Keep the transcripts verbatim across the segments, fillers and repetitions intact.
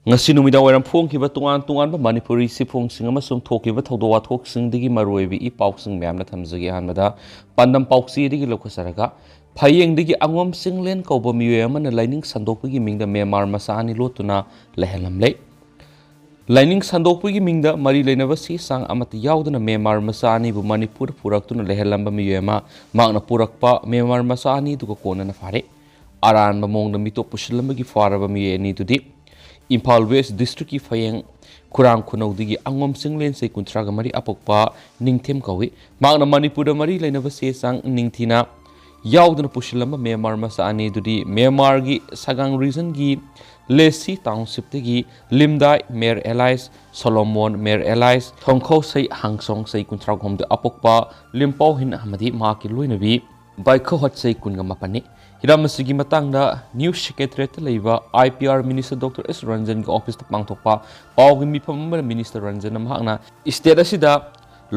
ꯉꯁꯤ ꯅꯨꯃꯤꯗꯥꯡ ꯋꯥꯏꯔꯝ ꯐꯣꯡꯈꯤꯕ ꯇꯣꯉꯥꯟ ꯇꯣꯉꯥꯟꯕ ꯃꯅꯤꯄꯨꯔꯤ ꯁꯤꯐꯣꯡꯁꯤꯡ ꯑꯃꯁꯨꯡ ꯊꯣꯛꯈꯤꯕ ꯊꯧꯗꯣꯛ ꯋꯥꯊꯣꯛꯁꯤꯡꯗꯒꯤ ꯃꯔꯨꯑꯣꯏꯕ ꯏ ꯄꯥꯎꯁꯤꯡ ꯃꯌꯥꯝꯅ ꯊꯝꯖꯒꯦ꯫ ꯑꯍꯥꯟꯕꯗ ꯄꯥꯟꯗꯝ ꯄꯥꯎꯆꯦꯗꯒꯤ ꯂꯧꯈꯠꯆꯔꯒ, ꯐꯌꯦꯡꯗꯒꯤ ꯑꯉꯣꯝ ꯆꯤꯡꯂꯦꯟ ꯀꯧꯕ ꯃꯤꯑꯣꯏ ꯑꯃꯅ ꯂꯥꯏꯅꯤꯡ ꯁꯟꯗꯣꯛꯄꯒꯤ ꯃꯤꯡꯗ ꯃ꯭ꯌꯥꯟꯃꯥꯔ ꯃꯆꯥ ꯑꯅꯤ ꯂꯣꯠꯇꯨꯅ ꯂꯩꯍꯜꯂꯝꯂꯦ꯫ ꯂꯥꯏꯅꯤꯡ ꯁꯟꯗꯣꯛꯄꯒꯤ ꯃꯤꯡꯗ ꯃꯔꯤ ꯂꯩꯅꯕ ꯆꯦ ꯆꯥꯡ ꯑꯃꯠꯇ ꯌꯥꯎꯗꯅ ꯃ꯭ꯌꯥꯟꯃꯥꯔ ꯃꯆꯥ ꯑꯅꯤꯕꯨ ꯃꯅꯤꯄꯨꯔꯗ ꯄꯨꯔꯛꯇꯨꯅ ꯂꯩꯍꯜꯂꯝꯕ ꯃꯤꯑꯣꯏ ꯑꯃ ꯃꯍꯥꯛꯅ ꯄꯨꯔꯛꯄ ꯃ꯭ꯌꯥꯟꯃꯥꯔ ꯃꯆꯥ ꯑꯅꯤꯗꯨꯒ ꯀꯣꯟꯅꯅ ꯐꯥꯔꯦ꯫ ꯑꯔꯥꯟꯕ ꯃꯑꯣꯡꯗ ꯃꯤꯇꯣꯞ ꯄꯨꯁꯤꯜꯂꯝꯕꯒꯤ ꯐꯥꯔꯕ ꯃꯤꯑꯣꯏ ꯑꯅꯤꯗꯨꯗꯤ ꯏꯝꯐꯥꯜ ꯋꯦꯁ ꯗꯤꯁꯇ꯭ꯔꯤꯛꯀꯤ ꯐꯌꯦꯡ ꯈꯨꯔꯥꯡ ꯈꯨꯅꯧꯗꯒꯤ ꯑꯉꯣꯝ ꯆꯤꯡꯂꯦꯟ ꯆꯍꯤ ꯀꯨꯟꯊ꯭ꯔꯥꯒ ꯃꯔꯤ ꯑꯄꯣꯛꯄ ꯅꯤꯡꯊꯦꯝ ꯀꯧꯏ꯫ ꯃꯍꯥꯛꯅ ꯃꯅꯤꯄꯨꯔꯗ ꯃꯔꯤ ꯂꯩꯅꯕ ꯆꯦ ꯆꯥꯡ ꯅꯤꯡꯊꯤꯅ ꯌꯥꯎꯗꯅ ꯄꯨꯁꯤꯜꯂꯝꯕ ꯃ꯭ꯌꯥꯟꯃꯥꯔ ꯃꯆꯥ ꯑꯅꯤ ꯑꯗꯨꯗꯤ ꯃ꯭ꯌꯥꯟꯃꯥꯔꯒꯤ ꯁꯒꯥꯡ ꯔꯤꯖꯟꯒꯤ ꯂꯦꯁꯤ ꯇꯥꯎꯟꯁꯤꯞꯇꯒꯤ ꯂꯤꯝꯗꯥꯏ Mary Alice Solomon Mary Alice ꯊꯣꯡꯈꯧꯁꯩ ꯍꯥꯡꯁꯣꯡ ꯆꯍꯤ ꯀꯨꯟꯊ꯭ꯔꯥ ꯍꯨꯝꯗꯣꯏ ꯑꯄꯣꯛꯄ ꯂꯤꯝꯄꯥꯎ ꯍꯤꯟ ꯑꯃꯗꯤ ꯃꯍꯥꯛꯀꯤ ꯂꯣꯏꯅꯕꯤ ꯕꯥꯏꯈꯣꯍꯠ ꯆꯍꯤ ꯀꯨꯟꯒ ꯃꯥꯄꯟꯅꯤ꯫ ꯍꯤꯔꯝ ꯑꯁꯤꯒꯤ ꯃꯇꯥꯡꯗ ꯅ꯭ꯌꯨꯁ ꯁꯦꯀ꯭ꯔꯦꯇꯔꯤꯌꯦꯠꯇ ꯂꯩꯕ I P R minister doctor S ꯔꯟꯖꯟꯒꯤ ꯑꯣꯐꯤꯁꯇ ꯄꯥꯡꯊꯣꯛꯄ ꯄꯥꯎꯒꯤ ꯃꯤꯐꯝ ꯑꯃꯗ ꯃꯤꯅꯤꯁꯇꯔ ꯔꯟꯖꯟꯅ ꯃꯍꯥꯛꯅ ꯁ꯭ꯇꯦꯠ ꯑꯁꯤꯗ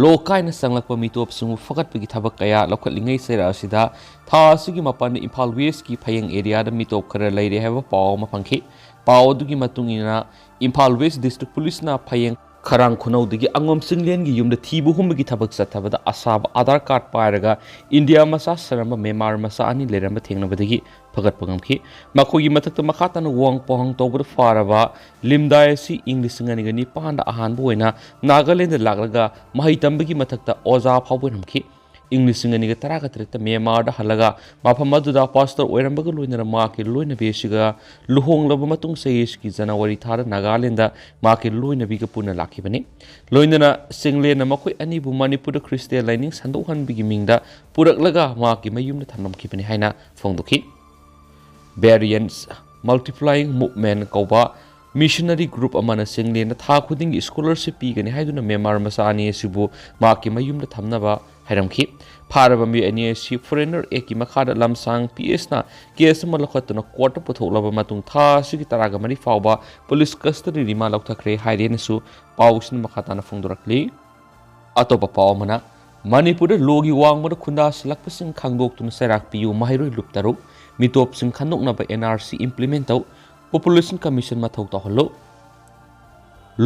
ꯂꯣ ꯀꯥꯏꯅ ꯆꯪꯂꯛꯄ ꯃꯤꯇꯣꯞꯁꯤꯡꯕꯨ ꯐꯒꯠꯄꯒꯤ ꯊꯕꯛ ꯀꯌꯥ ꯂꯧꯈꯠꯂꯤꯉꯩ ꯆꯩꯔꯥꯛ ꯑꯁꯤꯗ ꯊꯥ ꯑꯁꯤꯒꯤ ꯃꯥꯄꯟꯗ ꯏꯝꯐꯥꯜ ꯋꯦꯁꯀꯤ ꯐꯌꯦꯡ ꯑꯦꯔꯤꯌꯥꯗ ꯃꯤꯇꯣꯞ ꯈꯔ ꯂꯩꯔꯦ ꯍꯥꯏꯕ ꯄꯥꯎ ꯑꯃ ꯐꯪꯈꯤ꯫ ꯄꯥꯎ ꯑꯗꯨꯒꯤ ꯃꯇꯨꯡ ꯏꯟꯅ ꯏꯝꯐꯥꯜ ꯋꯦꯁ ꯗꯤꯁꯇ꯭ꯔꯤꯛ ꯄꯨꯂꯤꯁꯅ ꯐꯌꯦꯡ ꯈꯔꯥꯡ ꯈꯨꯅꯧꯗꯒꯤ ꯑꯉꯣꯝ ꯆꯤꯡꯂꯦꯟꯒꯤ ꯌꯨꯝꯗ ꯊꯤꯕ ꯍꯨꯝꯕꯒꯤ ꯊꯕꯛ ꯆꯠꯊꯕꯗ ꯑꯁꯥꯕ ꯑꯥꯙꯥꯔ ꯀꯥꯔꯗ ꯄꯥꯏꯔꯒ ꯏꯟꯗꯤꯌꯥ ꯃꯆꯥ ꯁꯥꯔꯝꯕ ꯃ꯭ꯌꯥꯟꯃꯥꯔ ꯃꯆꯥ ꯑꯅꯤ ꯂꯩꯔꯝꯕ ꯊꯦꯡꯅꯕꯗꯒꯤ ꯐꯒꯠꯄ ꯉꯝꯈꯤ꯫ ꯃꯈꯣꯏꯒꯤ ꯃꯊꯛꯇ ꯃꯈꯥ ꯇꯥꯅ ꯋꯥꯍꯪ ꯄꯥꯎꯍꯪ ꯇꯧꯕꯗ ꯐꯥꯔꯕ ꯂꯤꯝꯗꯥꯏ ꯑꯁꯤ ꯏꯪ ꯂꯤꯁꯤꯡ ꯑꯅꯤꯒ ꯅꯤꯄꯥꯟꯗ ꯑꯍꯥꯟꯕ ꯑꯣꯏꯅ ꯅꯥꯒꯥꯂꯦꯟꯗ ꯂꯥꯛꯂꯒ ꯃꯍꯩ ꯇꯝꯕꯒꯤ ꯃꯊꯛꯇ ꯑꯣꯖꯥ ꯐꯥꯎꯕ ꯑꯣꯏꯔꯝꯈꯤ꯫ ꯏꯪ ꯂꯤꯁꯤꯡ ꯑꯅꯤꯒ ꯇꯔꯥꯒ ꯇꯔꯦꯠꯇ ꯃ꯭ꯌꯥꯟꯃꯥꯔꯗ ꯍꯜꯂꯒ ꯃꯐꯝ ꯑꯗꯨꯗ ꯄꯥꯁꯇꯔ ꯑꯣꯏꯔꯝꯕꯒ ꯂꯣꯏꯅꯅ ꯃꯍꯥꯛꯀꯤ ꯂꯣꯏꯅꯕꯤ ꯑꯁꯤꯒ ꯂꯨꯍꯣꯡꯂꯕ ꯃꯇꯨꯡ ꯆꯍꯤ ꯑꯁꯤꯒꯤ ꯖꯅꯋꯥꯔꯤ ꯊꯥꯗ ꯅꯥꯒꯥꯂꯦꯟꯗ ꯃꯍꯥꯛꯀꯤ ꯂꯣꯏꯅꯕꯤꯒ ꯄꯨꯟꯅ ꯂꯥꯛꯈꯤꯕꯅꯤ꯫ ꯂꯣꯏꯅꯅ ꯆꯤꯡꯂꯦꯟꯅ ꯃꯈꯣꯏ ꯑꯅꯤꯕꯨ ꯃꯅꯤꯄꯨꯔꯗ ꯈ꯭ꯔꯤꯁꯇꯤꯌꯥꯟ ꯂꯥꯏꯅꯤꯡ ꯁꯟꯗꯣꯛꯍꯟꯕꯒꯤ ꯃꯤꯡꯗ ꯄꯨꯔꯛꯂꯒ ꯃꯍꯥꯛꯀꯤ ꯃꯌꯨꯝꯗ ꯊꯝꯂꯝꯈꯤꯕꯅꯤ ꯍꯥꯏꯅ ꯐꯣꯡꯗꯣꯛꯈꯤ꯫ ꯕꯦꯔꯤꯌꯟꯁ ꯃꯜꯇꯤꯄ꯭ꯂꯥꯏꯌꯤꯡ ꯃꯨꯚꯃꯦꯟꯠ ꯀꯧꯕ ꯃꯤꯁꯅꯔꯤ ꯒ꯭ꯔꯨꯞ ꯑꯃꯅ ꯆꯤꯡꯂꯦꯟꯗ ꯊꯥ ꯈꯨꯗꯤꯡꯒꯤ ꯁ꯭ꯀꯣꯂꯔꯁꯤꯞ ꯄꯤꯒꯅꯤ ꯍꯥꯏꯗꯨꯅ ꯃ꯭ꯌꯥꯟꯃꯥꯔ ꯃꯆꯥ ꯑꯅꯤ ꯑꯁꯤꯕꯨ ꯃꯍꯥꯛꯀꯤ ꯃꯌꯨꯝꯗ ꯊꯝꯅꯕ ꯍꯥꯏꯔꯝꯈꯤ꯫ ꯐꯥꯔꯕ ꯃꯤꯑꯣꯏ ꯑꯅꯤ ꯑꯁꯤ ꯐꯣꯔꯦꯅꯔ ꯑꯦꯛꯀꯤ ꯃꯈꯥꯗ ꯂꯝꯁꯥꯡ ꯄꯤ ꯑꯦꯁꯅ ꯀꯦꯁ ꯑꯃ ꯂꯧꯈꯠꯇꯨꯅ ꯀꯣꯔꯠꯇ ꯄꯨꯊꯣꯛꯂꯕ ꯃꯇꯨꯡ ꯊꯥ ꯑꯁꯤꯒꯤ ꯇꯔꯥꯒ ꯃꯔꯤ ꯐꯥꯎꯕ ꯄꯨꯂꯤꯁ ꯀꯁꯇꯗꯤ ꯔꯤꯃꯥꯟ ꯂꯧꯊꯈ꯭ꯔꯦ ꯍꯥꯏꯔꯦꯅꯁꯨ ꯄꯥꯎꯁꯤꯅ ꯃꯈꯥ ꯇꯥꯅ ꯐꯣꯡꯗꯣꯔꯛꯂꯤ꯫ ꯑꯇꯣꯞꯄ ꯄꯥꯎ ꯑꯃꯅ, ꯃꯅꯤꯄꯨꯔꯗ ꯂꯣꯒꯤ ꯋꯥꯡꯃꯗ ꯈꯨꯟꯗꯥꯁꯤꯜꯂꯛꯄꯁꯤꯡ ꯈꯪꯗꯣꯛꯇꯨꯅ ꯆꯩꯔꯥꯛ ꯄꯤꯌꯨ, ꯃꯍꯩꯔꯣꯏ ꯂꯨꯞ ꯇꯔꯨꯛ, ꯃꯤꯇꯣꯞꯁꯤꯡ ꯈꯟꯗꯣꯛꯅꯕ ꯑꯦꯟ ꯑꯥꯔ ꯁꯤ ꯏꯝꯄ꯭ꯂꯤꯃꯦꯟ ꯇꯧ, Population Commission ꯃꯊꯧ ꯇꯧꯍꯜꯂꯨ꯫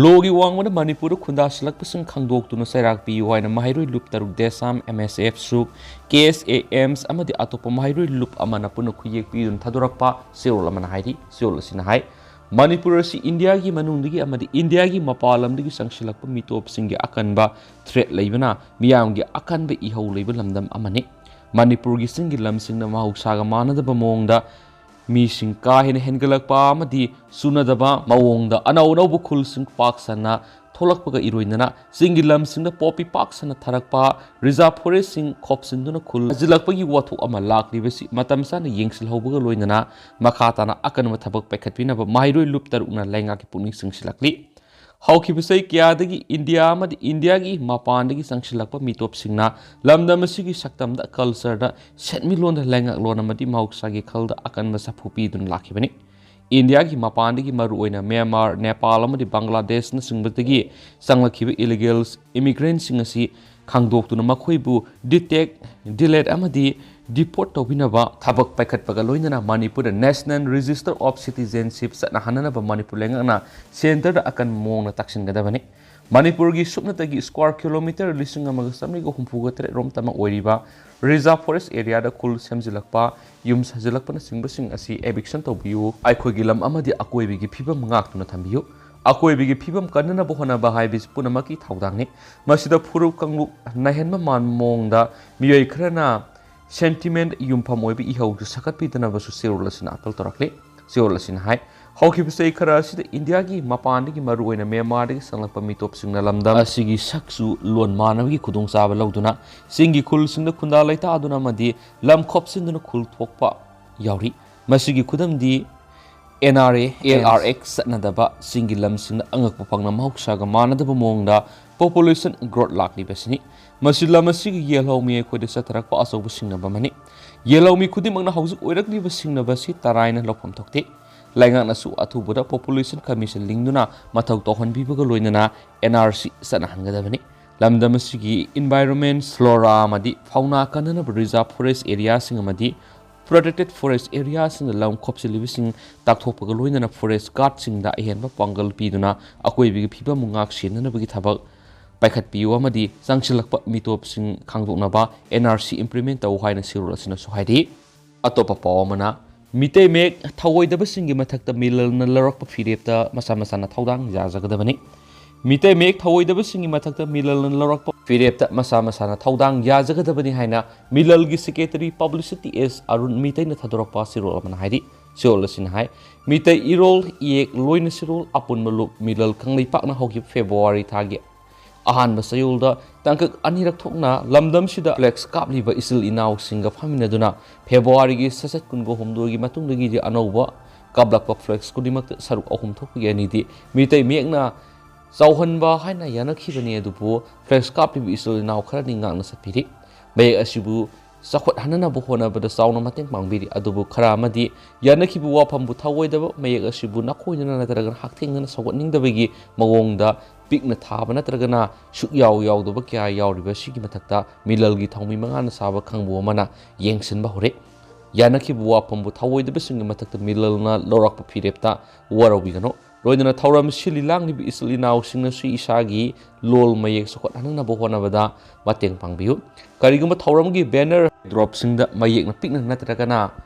ꯂꯣꯒꯤ ꯋꯥꯡꯃꯗ ꯃꯅꯤꯄꯨꯔꯗ ꯈꯨꯟꯗꯥꯁꯤꯜꯂꯛꯄꯁꯤꯡ ꯈꯪꯗꯣꯛꯇꯨꯅ ꯆꯩꯔꯥꯛ ꯄꯤꯌꯨ ꯍꯥꯏꯅ ꯃꯍꯩꯔꯣꯏ ꯂꯨꯞ ꯇꯔꯨꯛ ꯗꯦꯁꯥꯝ, ꯑꯦꯝ ꯑꯦꯁ ꯑꯦꯐ, ꯁꯨꯛ, ꯀꯦ ꯑꯦꯁ ꯑꯦ, ꯑꯦꯝꯁ ꯑꯃꯗꯤ ꯑꯇꯣꯞꯄ ꯃꯍꯩꯔꯣꯏ ꯂꯨꯞ ꯑꯃꯅ ꯄꯨꯟꯅ ꯈꯨꯌꯦꯛ ꯄꯤꯗꯨꯅ ꯊꯥꯗꯣꯔꯛꯄ ꯆꯦꯔꯣꯜ ꯑꯃꯅ ꯍꯥꯏꯔꯤ꯫ ꯆꯦꯔꯣꯜ ꯑꯁꯤꯅ ꯍꯥꯏ, ꯃꯅꯤꯄꯨꯔ ꯑꯁꯤ ꯏꯟꯗꯤꯌꯥꯒꯤ ꯃꯅꯨꯡꯗꯒꯤ ꯑꯃꯗꯤ ꯏꯟꯗꯤꯌꯥꯒꯤ ꯃꯄꯥꯟ ꯂꯝꯗꯒꯤ ꯆꯪꯁꯤꯜꯂꯛꯄ ꯃꯤꯇꯣꯞꯁꯤꯡꯒꯤ ꯑꯀꯟꯕ threat ꯂꯩꯕꯅ ꯃꯤꯌꯥꯝꯒꯤ ꯑꯀꯟꯕ ꯏꯍꯧ ꯂꯩꯕ ꯂꯝꯗꯝ ꯑꯃꯅꯤ꯫ ꯃꯅꯤꯄꯨꯔꯒꯤ ꯆꯤꯡꯒꯤ ꯂꯝꯁꯤꯡꯅ ꯃꯍꯧꯁꯥꯒ ꯃꯥꯟꯅꯗꯕ ꯃꯑꯣꯡꯗ ꯃꯤꯁꯤꯡ ꯀꯥ ꯍꯦꯟꯅ ꯍꯦꯟꯒꯠꯂꯛꯄ ꯑꯃꯗꯤ ꯆꯨꯅꯗꯕ ꯃꯑꯣꯡꯗ ꯑꯅꯧ ꯑꯅꯧꯕ ꯈꯨꯜꯁꯤꯡ ꯄꯥꯛ ꯁꯟꯅ ꯊꯣꯛꯂꯛꯄꯒ ꯏꯔꯣꯏꯅꯅ ꯆꯤꯡꯒꯤ ꯂꯝꯁꯤꯡꯗ ꯄꯣꯄꯤ ꯄꯥꯛ ꯁꯟꯅ ꯊꯥꯔꯛꯄ, reserve forestꯁꯤꯡ ꯈꯣꯞꯆꯤꯟꯗꯨꯅ ꯈꯨꯜ ꯍꯟꯖꯤꯜꯂꯛꯄꯒꯤ ꯋꯥꯊꯣꯛ ꯑꯃ ꯂꯥꯛꯂꯤꯕꯁꯤ ꯃꯇꯝ ꯆꯥꯅ ꯌꯦꯡꯁꯤꯜꯍꯧꯕꯒ ꯂꯣꯏꯅꯅ ꯃꯈꯥ ꯇꯥꯅ ꯑꯀꯟꯕ ꯊꯕꯛ ꯄꯥꯏꯈꯠꯄꯤꯅꯕ ꯃꯍꯩꯔꯣꯏ ꯂꯨꯞ ꯇꯔꯨꯛꯅ ꯂꯩꯉꯥꯛꯀꯤ ꯄꯨꯛꯅꯤꯡ ꯆꯤꯡꯁꯤꯜꯂꯛꯂꯤ꯫ ꯍꯧꯈꯤꯕ ꯆꯍꯤ ꯀꯌꯥꯗꯒꯤ ꯏꯟꯗꯤꯌꯥ ꯑꯃꯗꯤ ꯏꯟꯗꯤꯌꯥꯒꯤ ꯃꯄꯥꯟꯗꯒꯤ ꯆꯪꯁꯤꯜꯂꯛꯄ ꯃꯤꯇꯣꯞꯁꯤꯡꯅ ꯂꯝꯗꯝ ꯑꯁꯤꯒꯤ ꯁꯛꯇꯝꯗ, cultureꯗ, ꯁꯦꯟꯃꯤꯠꯂꯣꯟꯗ, ꯂꯩꯉꯥꯛꯂꯣꯟ ꯑꯃꯗꯤ ꯃꯍꯧꯁꯥꯒꯤ ꯈꯜꯗ ꯑꯀꯟꯕ ꯁꯥꯐꯨ ꯄꯤꯗꯨꯅ ꯂꯥꯛꯈꯤꯕꯅꯤ꯫ ꯏꯟꯗꯤꯌꯥꯒꯤ ꯃꯄꯥꯟꯗꯒꯤ ꯃꯔꯨꯑꯣꯏꯅ ꯃ꯭ꯌꯥꯟꯃꯥꯔ, ꯅꯦꯄꯥꯜ ꯑꯃꯗꯤ ꯕꯪꯒ꯭ꯂꯥꯗꯦꯁꯅꯆꯤꯡꯕꯗꯒꯤ ꯆꯪꯂꯛꯈꯤꯕ illegal immigrantꯁꯤꯡ ꯑꯁꯤ ꯈꯪꯗꯣꯛꯇꯨꯅ ꯃꯈꯣꯏꯕꯨ detect, delete ꯑꯃꯗꯤ deport ꯇꯧꯕꯤꯅꯕ ꯊꯕꯛ ꯄꯥꯏꯈꯠꯄꯒ ꯂꯣꯏꯅꯅ ꯃꯅꯤꯄꯨꯔꯗ National Register of Citizenship ꯆꯠꯅꯍꯟꯅꯅꯕ Manipur ꯂꯩꯉꯥꯛꯅ centreꯗ ꯑꯀꯟꯕ ꯃꯑꯣꯡꯗ ꯇꯥꯛꯁꯤꯟꯒꯗꯕꯅꯤ꯫ ꯃꯅꯤꯄꯨꯔꯒꯤ ꯁꯨꯞꯅꯇꯒꯤ square kilometre ꯂꯤꯁꯤꯡ ꯑꯃꯒ ꯆꯥꯃꯔꯤꯒ ꯍꯨꯝꯐꯨꯒ ꯇꯔꯦꯠ ꯔꯣꯝꯇꯃꯛ ꯑꯣꯏꯔꯤꯕ reserve forest areaꯗ ꯈꯨꯜ ꯁꯦꯝꯖꯤꯜꯂꯛꯄ, ꯌꯨꯝ ꯁꯥꯖꯤꯜꯂꯛꯄꯅꯆꯤꯡꯕꯁꯤꯡ ꯑꯁꯤ eviction ꯇꯧꯕꯤꯌꯨ꯫ ꯑꯩꯈꯣꯏꯒꯤ ꯂꯝ ꯑꯃꯗꯤ ꯑꯀꯣꯏꯕꯒꯤ ꯐꯤꯕꯝ ꯉꯥꯛꯇꯨꯅ ꯊꯝꯕꯤꯌꯨ꯫ ꯑꯀꯣꯏꯕꯒꯤ ꯐꯤꯕꯝ ꯀꯟꯅꯅꯕ ꯍꯣꯠꯅꯕ ꯍꯥꯏꯕꯁꯤ ꯄꯨꯝꯅꯃꯛꯀꯤ ꯊꯧꯗꯥꯡꯅꯤ꯫ ꯃꯁꯤꯗ ꯐꯨꯔꯨꯞ ꯀꯥꯡꯂꯨꯞ ꯅꯥꯏꯍꯟꯕ ꯃꯥꯟꯕ ꯃꯑꯣꯡꯗ ꯃꯤꯑꯣꯏ ꯈꯔꯅ sentiment ꯌꯨꯝꯐꯝ ꯑꯣꯏꯕ ꯏꯍꯧꯗꯨ ꯁꯥꯒꯠꯄꯤꯗꯅꯕꯁꯨ ꯆꯦꯔꯣꯜ ꯑꯁꯤꯅ appeal ꯇꯧꯔꯛꯂꯤ꯫ ꯆꯦꯔꯣꯜ ꯑꯁꯤꯅ ꯍꯥꯏ, ꯍꯧꯈꯤꯕ ꯆꯍꯤ ꯈꯔ ꯑꯁꯤꯗ ꯏꯟꯗꯤꯌꯥꯒꯤ ꯃꯄꯥꯟꯗꯒꯤ, ꯃꯔꯨꯑꯣꯏꯅ ꯃ꯭ꯌꯥꯟꯃꯥꯔꯗꯒꯤ ꯆꯪꯂꯛꯄ ꯃꯤꯇꯣꯞꯁꯤꯡꯅ ꯂꯝꯗꯝ ꯑꯁꯤꯒꯤ ꯁꯛꯆꯨ ꯂꯣꯟ ꯃꯥꯟꯅꯕꯒꯤ ꯈꯨꯗꯣꯡꯆꯥꯕ ꯂꯧꯗꯨꯅ ꯆꯤꯡꯒꯤ ꯈꯨꯜꯁꯤꯡꯗ ꯈꯨꯟꯗꯥ ꯂꯩꯇꯥꯗꯨꯅ ꯑꯃꯗꯤ ꯂꯝ ꯈꯣꯞꯆꯤꯟꯗꯨꯅ ꯈꯨꯜ ꯊꯣꯛꯄ ꯌꯥꯎꯔꯤ꯫ ꯃꯁꯤꯒꯤ ꯈꯨꯗꯝꯗꯤ N R A, L R X ꯆꯠꯅꯗꯕ ꯆꯤꯡꯒꯤ ꯂꯝꯁꯤꯡꯗ ꯑꯉꯛꯄ ꯐꯪꯅ ꯃꯍꯧꯁꯥꯒ ꯃꯥꯟꯅꯗꯕ ꯃꯑꯣꯡꯗ population growth ꯂꯥꯛꯂꯤꯕꯁꯤꯅꯤ꯫ ꯃꯁꯤ ꯂꯝ ꯑꯁꯤꯒꯤ ꯌꯦꯜꯍꯧꯃꯤ ꯑꯩꯈꯣꯏꯗ ꯆꯠꯊꯔꯛꯄ ꯑꯆꯧꯕ ꯁꯤꯡꯅꯕ ꯑꯃꯅꯤ꯫ ꯌꯦꯜꯍꯧꯃꯤ ꯈꯨꯗꯤꯡꯃꯛꯅ ꯍꯧꯖꯤꯛ ꯑꯣꯏꯔꯛꯂꯤꯕ ꯁꯤꯡꯅꯕ ꯑꯁꯤ ꯇꯔꯥꯏꯅ ꯂꯧꯐꯝ ꯊꯣꯛꯇꯦ꯫ ꯂꯩꯉꯥꯛꯅꯁꯨ ꯑꯊꯨꯕꯗ population commission ꯂꯤꯡꯗꯨꯅ ꯃꯊꯧ ꯇꯧꯍꯟꯕꯤꯕꯒ ꯂꯣꯏꯅꯅ N R C ꯆꯠꯅꯍꯟꯒꯗꯕꯅꯤ꯫ ꯂꯝꯗꯝ ꯑꯁꯤꯒꯤ environment, flora ꯑꯃꯗꯤ fauna ꯀꯟꯅꯅꯕ reserve forest areaꯁꯤꯡ ꯑꯃꯗꯤ Protected forest areaꯁꯤꯡꯗ ꯂꯝ ꯈꯣꯞꯆꯤꯜꯂꯤꯕꯁꯤꯡ ꯇꯥꯛꯊꯣꯛꯄꯒ ꯂꯣꯏꯅꯅ forest guardꯁꯤꯡꯗ ꯑꯍꯦꯟꯕ ꯄꯥꯡꯒꯜ ꯄꯤꯗꯨꯅ ꯑꯀꯣꯏꯕꯒꯤ ꯐꯤꯕꯝꯕꯨ ꯉꯥꯛ ꯁꯦꯟꯅꯅꯕꯒꯤ ꯊꯕꯛ ꯄꯥꯏꯈꯠꯄꯤꯌꯨ ꯑꯃꯗꯤ ꯆꯪꯁꯤꯜꯂꯛꯄ ꯃꯤꯇꯣꯞꯁꯤꯡ ꯈꯪꯗꯣꯛꯅꯕ N R C implement ꯇꯧ ꯍꯥꯏꯅ ꯁꯤꯔꯣꯜ ꯑꯁꯤꯅꯁꯨ ꯍꯥꯏꯔꯤ꯫ ꯑꯇꯣꯞꯄ ꯄꯥꯎ ꯑꯃꯅ, ꯃꯤꯇꯩ ꯃꯌꯦꯛ ꯊꯧꯑꯣꯏꯗꯕꯁꯤꯡꯒꯤ ꯃꯊꯛꯇ ꯃꯤꯂꯜꯅ ꯂꯧꯔꯛꯄ ꯐꯤꯔꯦꯞꯇ ꯃꯁꯥ ꯃꯁꯥꯅ ꯊꯧꯗꯥꯡ ꯌꯥꯖꯒꯗꯕꯅꯤ꯫ ꯃꯤꯇꯩ ꯃꯌꯦꯛ ꯊꯧꯑꯣꯏꯗꯕꯁꯤꯡꯒꯤ ꯃꯊꯛꯇ ꯃꯤꯂꯜꯅ ꯂꯧꯔꯛꯄ ꯐꯤꯔꯦꯞꯇ ꯃꯁꯥ ꯃꯁꯥꯅ ꯊꯧꯗꯥꯡ ꯌꯥꯖꯒꯗꯕꯅꯤ ꯍꯥꯏꯅ ꯃꯤꯂꯜꯒꯤ secretary publicity S ꯑꯔꯨꯟ ꯃꯤꯇꯩꯅ ꯊꯥꯗꯣꯔꯛꯄ ꯁꯤꯔꯣꯜ ꯑꯃꯅ ꯍꯥꯏꯔꯤ꯫ ꯁꯤꯔꯣꯜ ꯑꯁꯤꯅ ꯍꯥꯏ, ꯃꯤꯇꯩ ꯏꯔꯣꯜ, ꯏꯌꯦꯛ, ꯂꯣꯏꯅ ꯁꯤꯔꯣꯜ ꯑꯄꯨꯟꯕ ꯂꯨꯞ ꯃꯤꯂꯜ ꯀꯪꯂꯩꯄꯥꯛꯅ ꯍꯧꯈꯤꯕ February ꯊꯥꯒꯤ ꯑꯍꯥꯟꯕ ꯆꯌꯣꯜꯗ ꯇꯥꯡꯀꯛ ꯑꯅꯤꯔꯛ ꯊꯣꯛꯅ ꯂꯝꯗꯝꯁꯤꯗ flags ꯀꯥꯞꯂꯤꯕ ꯏꯆꯤꯜ ꯏꯅꯥꯎꯁꯤꯡꯒ ꯐꯝꯃꯤꯟꯅꯗꯨꯅ Februaryꯒꯤ ꯁꯖꯠ ꯀꯨꯟꯒ ꯍꯨꯝꯗꯣꯏꯒꯤ ꯃꯇꯨꯡꯗꯒꯤꯗꯤ ꯑꯅꯧꯕ ꯀꯥꯞꯂꯛꯄ flags ꯈꯨꯗꯤꯡꯃꯛꯇ ꯁꯔꯨꯛ ꯑꯍꯨꯝ ꯊꯣꯛꯄꯒꯤ ꯑꯅꯤꯗꯤ ꯃꯤꯇꯩ ꯃꯌꯦꯛꯅ ꯆꯥꯎꯍꯟꯕ ꯍꯥꯏꯅ ꯌꯥꯅꯈꯤꯕꯅꯤ꯫ ꯑꯗꯨꯕꯨ flags ꯀꯥꯞꯂꯤꯕ ꯏꯆꯤꯜ ꯏꯅꯥꯎ ꯈꯔꯅꯤ ꯉꯥꯛꯅ ꯆꯠꯄꯤꯔꯤ꯫ ꯃꯌꯦꯛ ꯑꯁꯤꯕꯨ ꯆꯥꯎꯈꯠꯍꯟꯅꯅꯕ ꯍꯣꯠꯅꯕꯗ ꯆꯥꯎꯅ ꯃꯇꯦꯡ ꯄꯥꯡꯕꯤꯔꯤ꯫ ꯑꯗꯨꯕꯨ ꯈꯔ ꯑꯃꯗꯤ ꯌꯥꯅꯈꯤꯕ ꯋꯥꯐꯝꯕꯨ ꯊꯧꯑꯣꯏꯗꯕ, ꯃꯌꯦꯛ ꯑꯁꯤꯕꯨ ꯅꯥꯈꯣꯏꯗꯅ ꯅꯠꯇ꯭ꯔꯒꯅ ꯍꯛꯊꯦꯡꯅꯅ ꯁꯧꯒꯠꯅꯤꯡꯗꯕꯒꯤ ꯃꯑꯣꯡꯗ ꯄꯤꯛꯅ ꯊꯥꯕ ꯅꯠꯇ꯭ꯔꯒꯅ ꯁꯨꯛꯌꯥꯎ ꯌꯥꯎꯗꯕ ꯀꯌꯥ ꯌꯥꯎꯔꯤꯕ ꯑꯁꯤꯒꯤ ꯃꯊꯛꯇ ꯃꯤꯂꯜꯒꯤ ꯊꯧꯃꯤ ꯃꯉꯥꯅ ꯁꯥꯕ ꯈꯪꯕꯨ ꯑꯃꯅ ꯌꯦꯡꯁꯤꯟꯕ ꯍꯧꯔꯦ꯫ ꯌꯥꯅꯈꯤꯕ ꯋꯥꯐꯝꯕꯨ ꯊꯧꯑꯣꯏꯗꯕꯁꯤꯡꯒꯤ ꯃꯊꯛꯇ ꯃꯤꯂꯜꯅ ꯂꯧꯔꯛꯄ ꯐꯤꯔꯦꯞꯇ ꯋꯥꯔꯧꯕꯤꯒꯅꯨ꯫ ꯂꯣꯏꯅꯅ ꯊꯧꯔꯝ ꯁꯤꯜꯂꯤ ꯂꯥꯡꯂꯤꯕ ꯏꯆꯤꯜ ꯏꯅꯥꯎꯁꯤꯡꯅꯁꯨ ꯏꯁꯥꯒꯤ ꯂꯣꯜ ꯃꯌꯦꯛ ꯆꯥꯎꯈꯠꯍꯟꯅꯕ ꯍꯣꯠꯅꯕꯗ ꯃꯇꯦꯡ ꯄꯥꯡꯕꯤꯌꯨ꯫ ꯀꯔꯤꯒꯨꯝꯕ ꯊꯧꯔꯝꯒꯤ banner dropꯁꯤꯡꯗ ꯃꯌꯦꯛꯅ ꯄꯤꯛꯅ ꯅꯠꯇ꯭ꯔꯒꯅ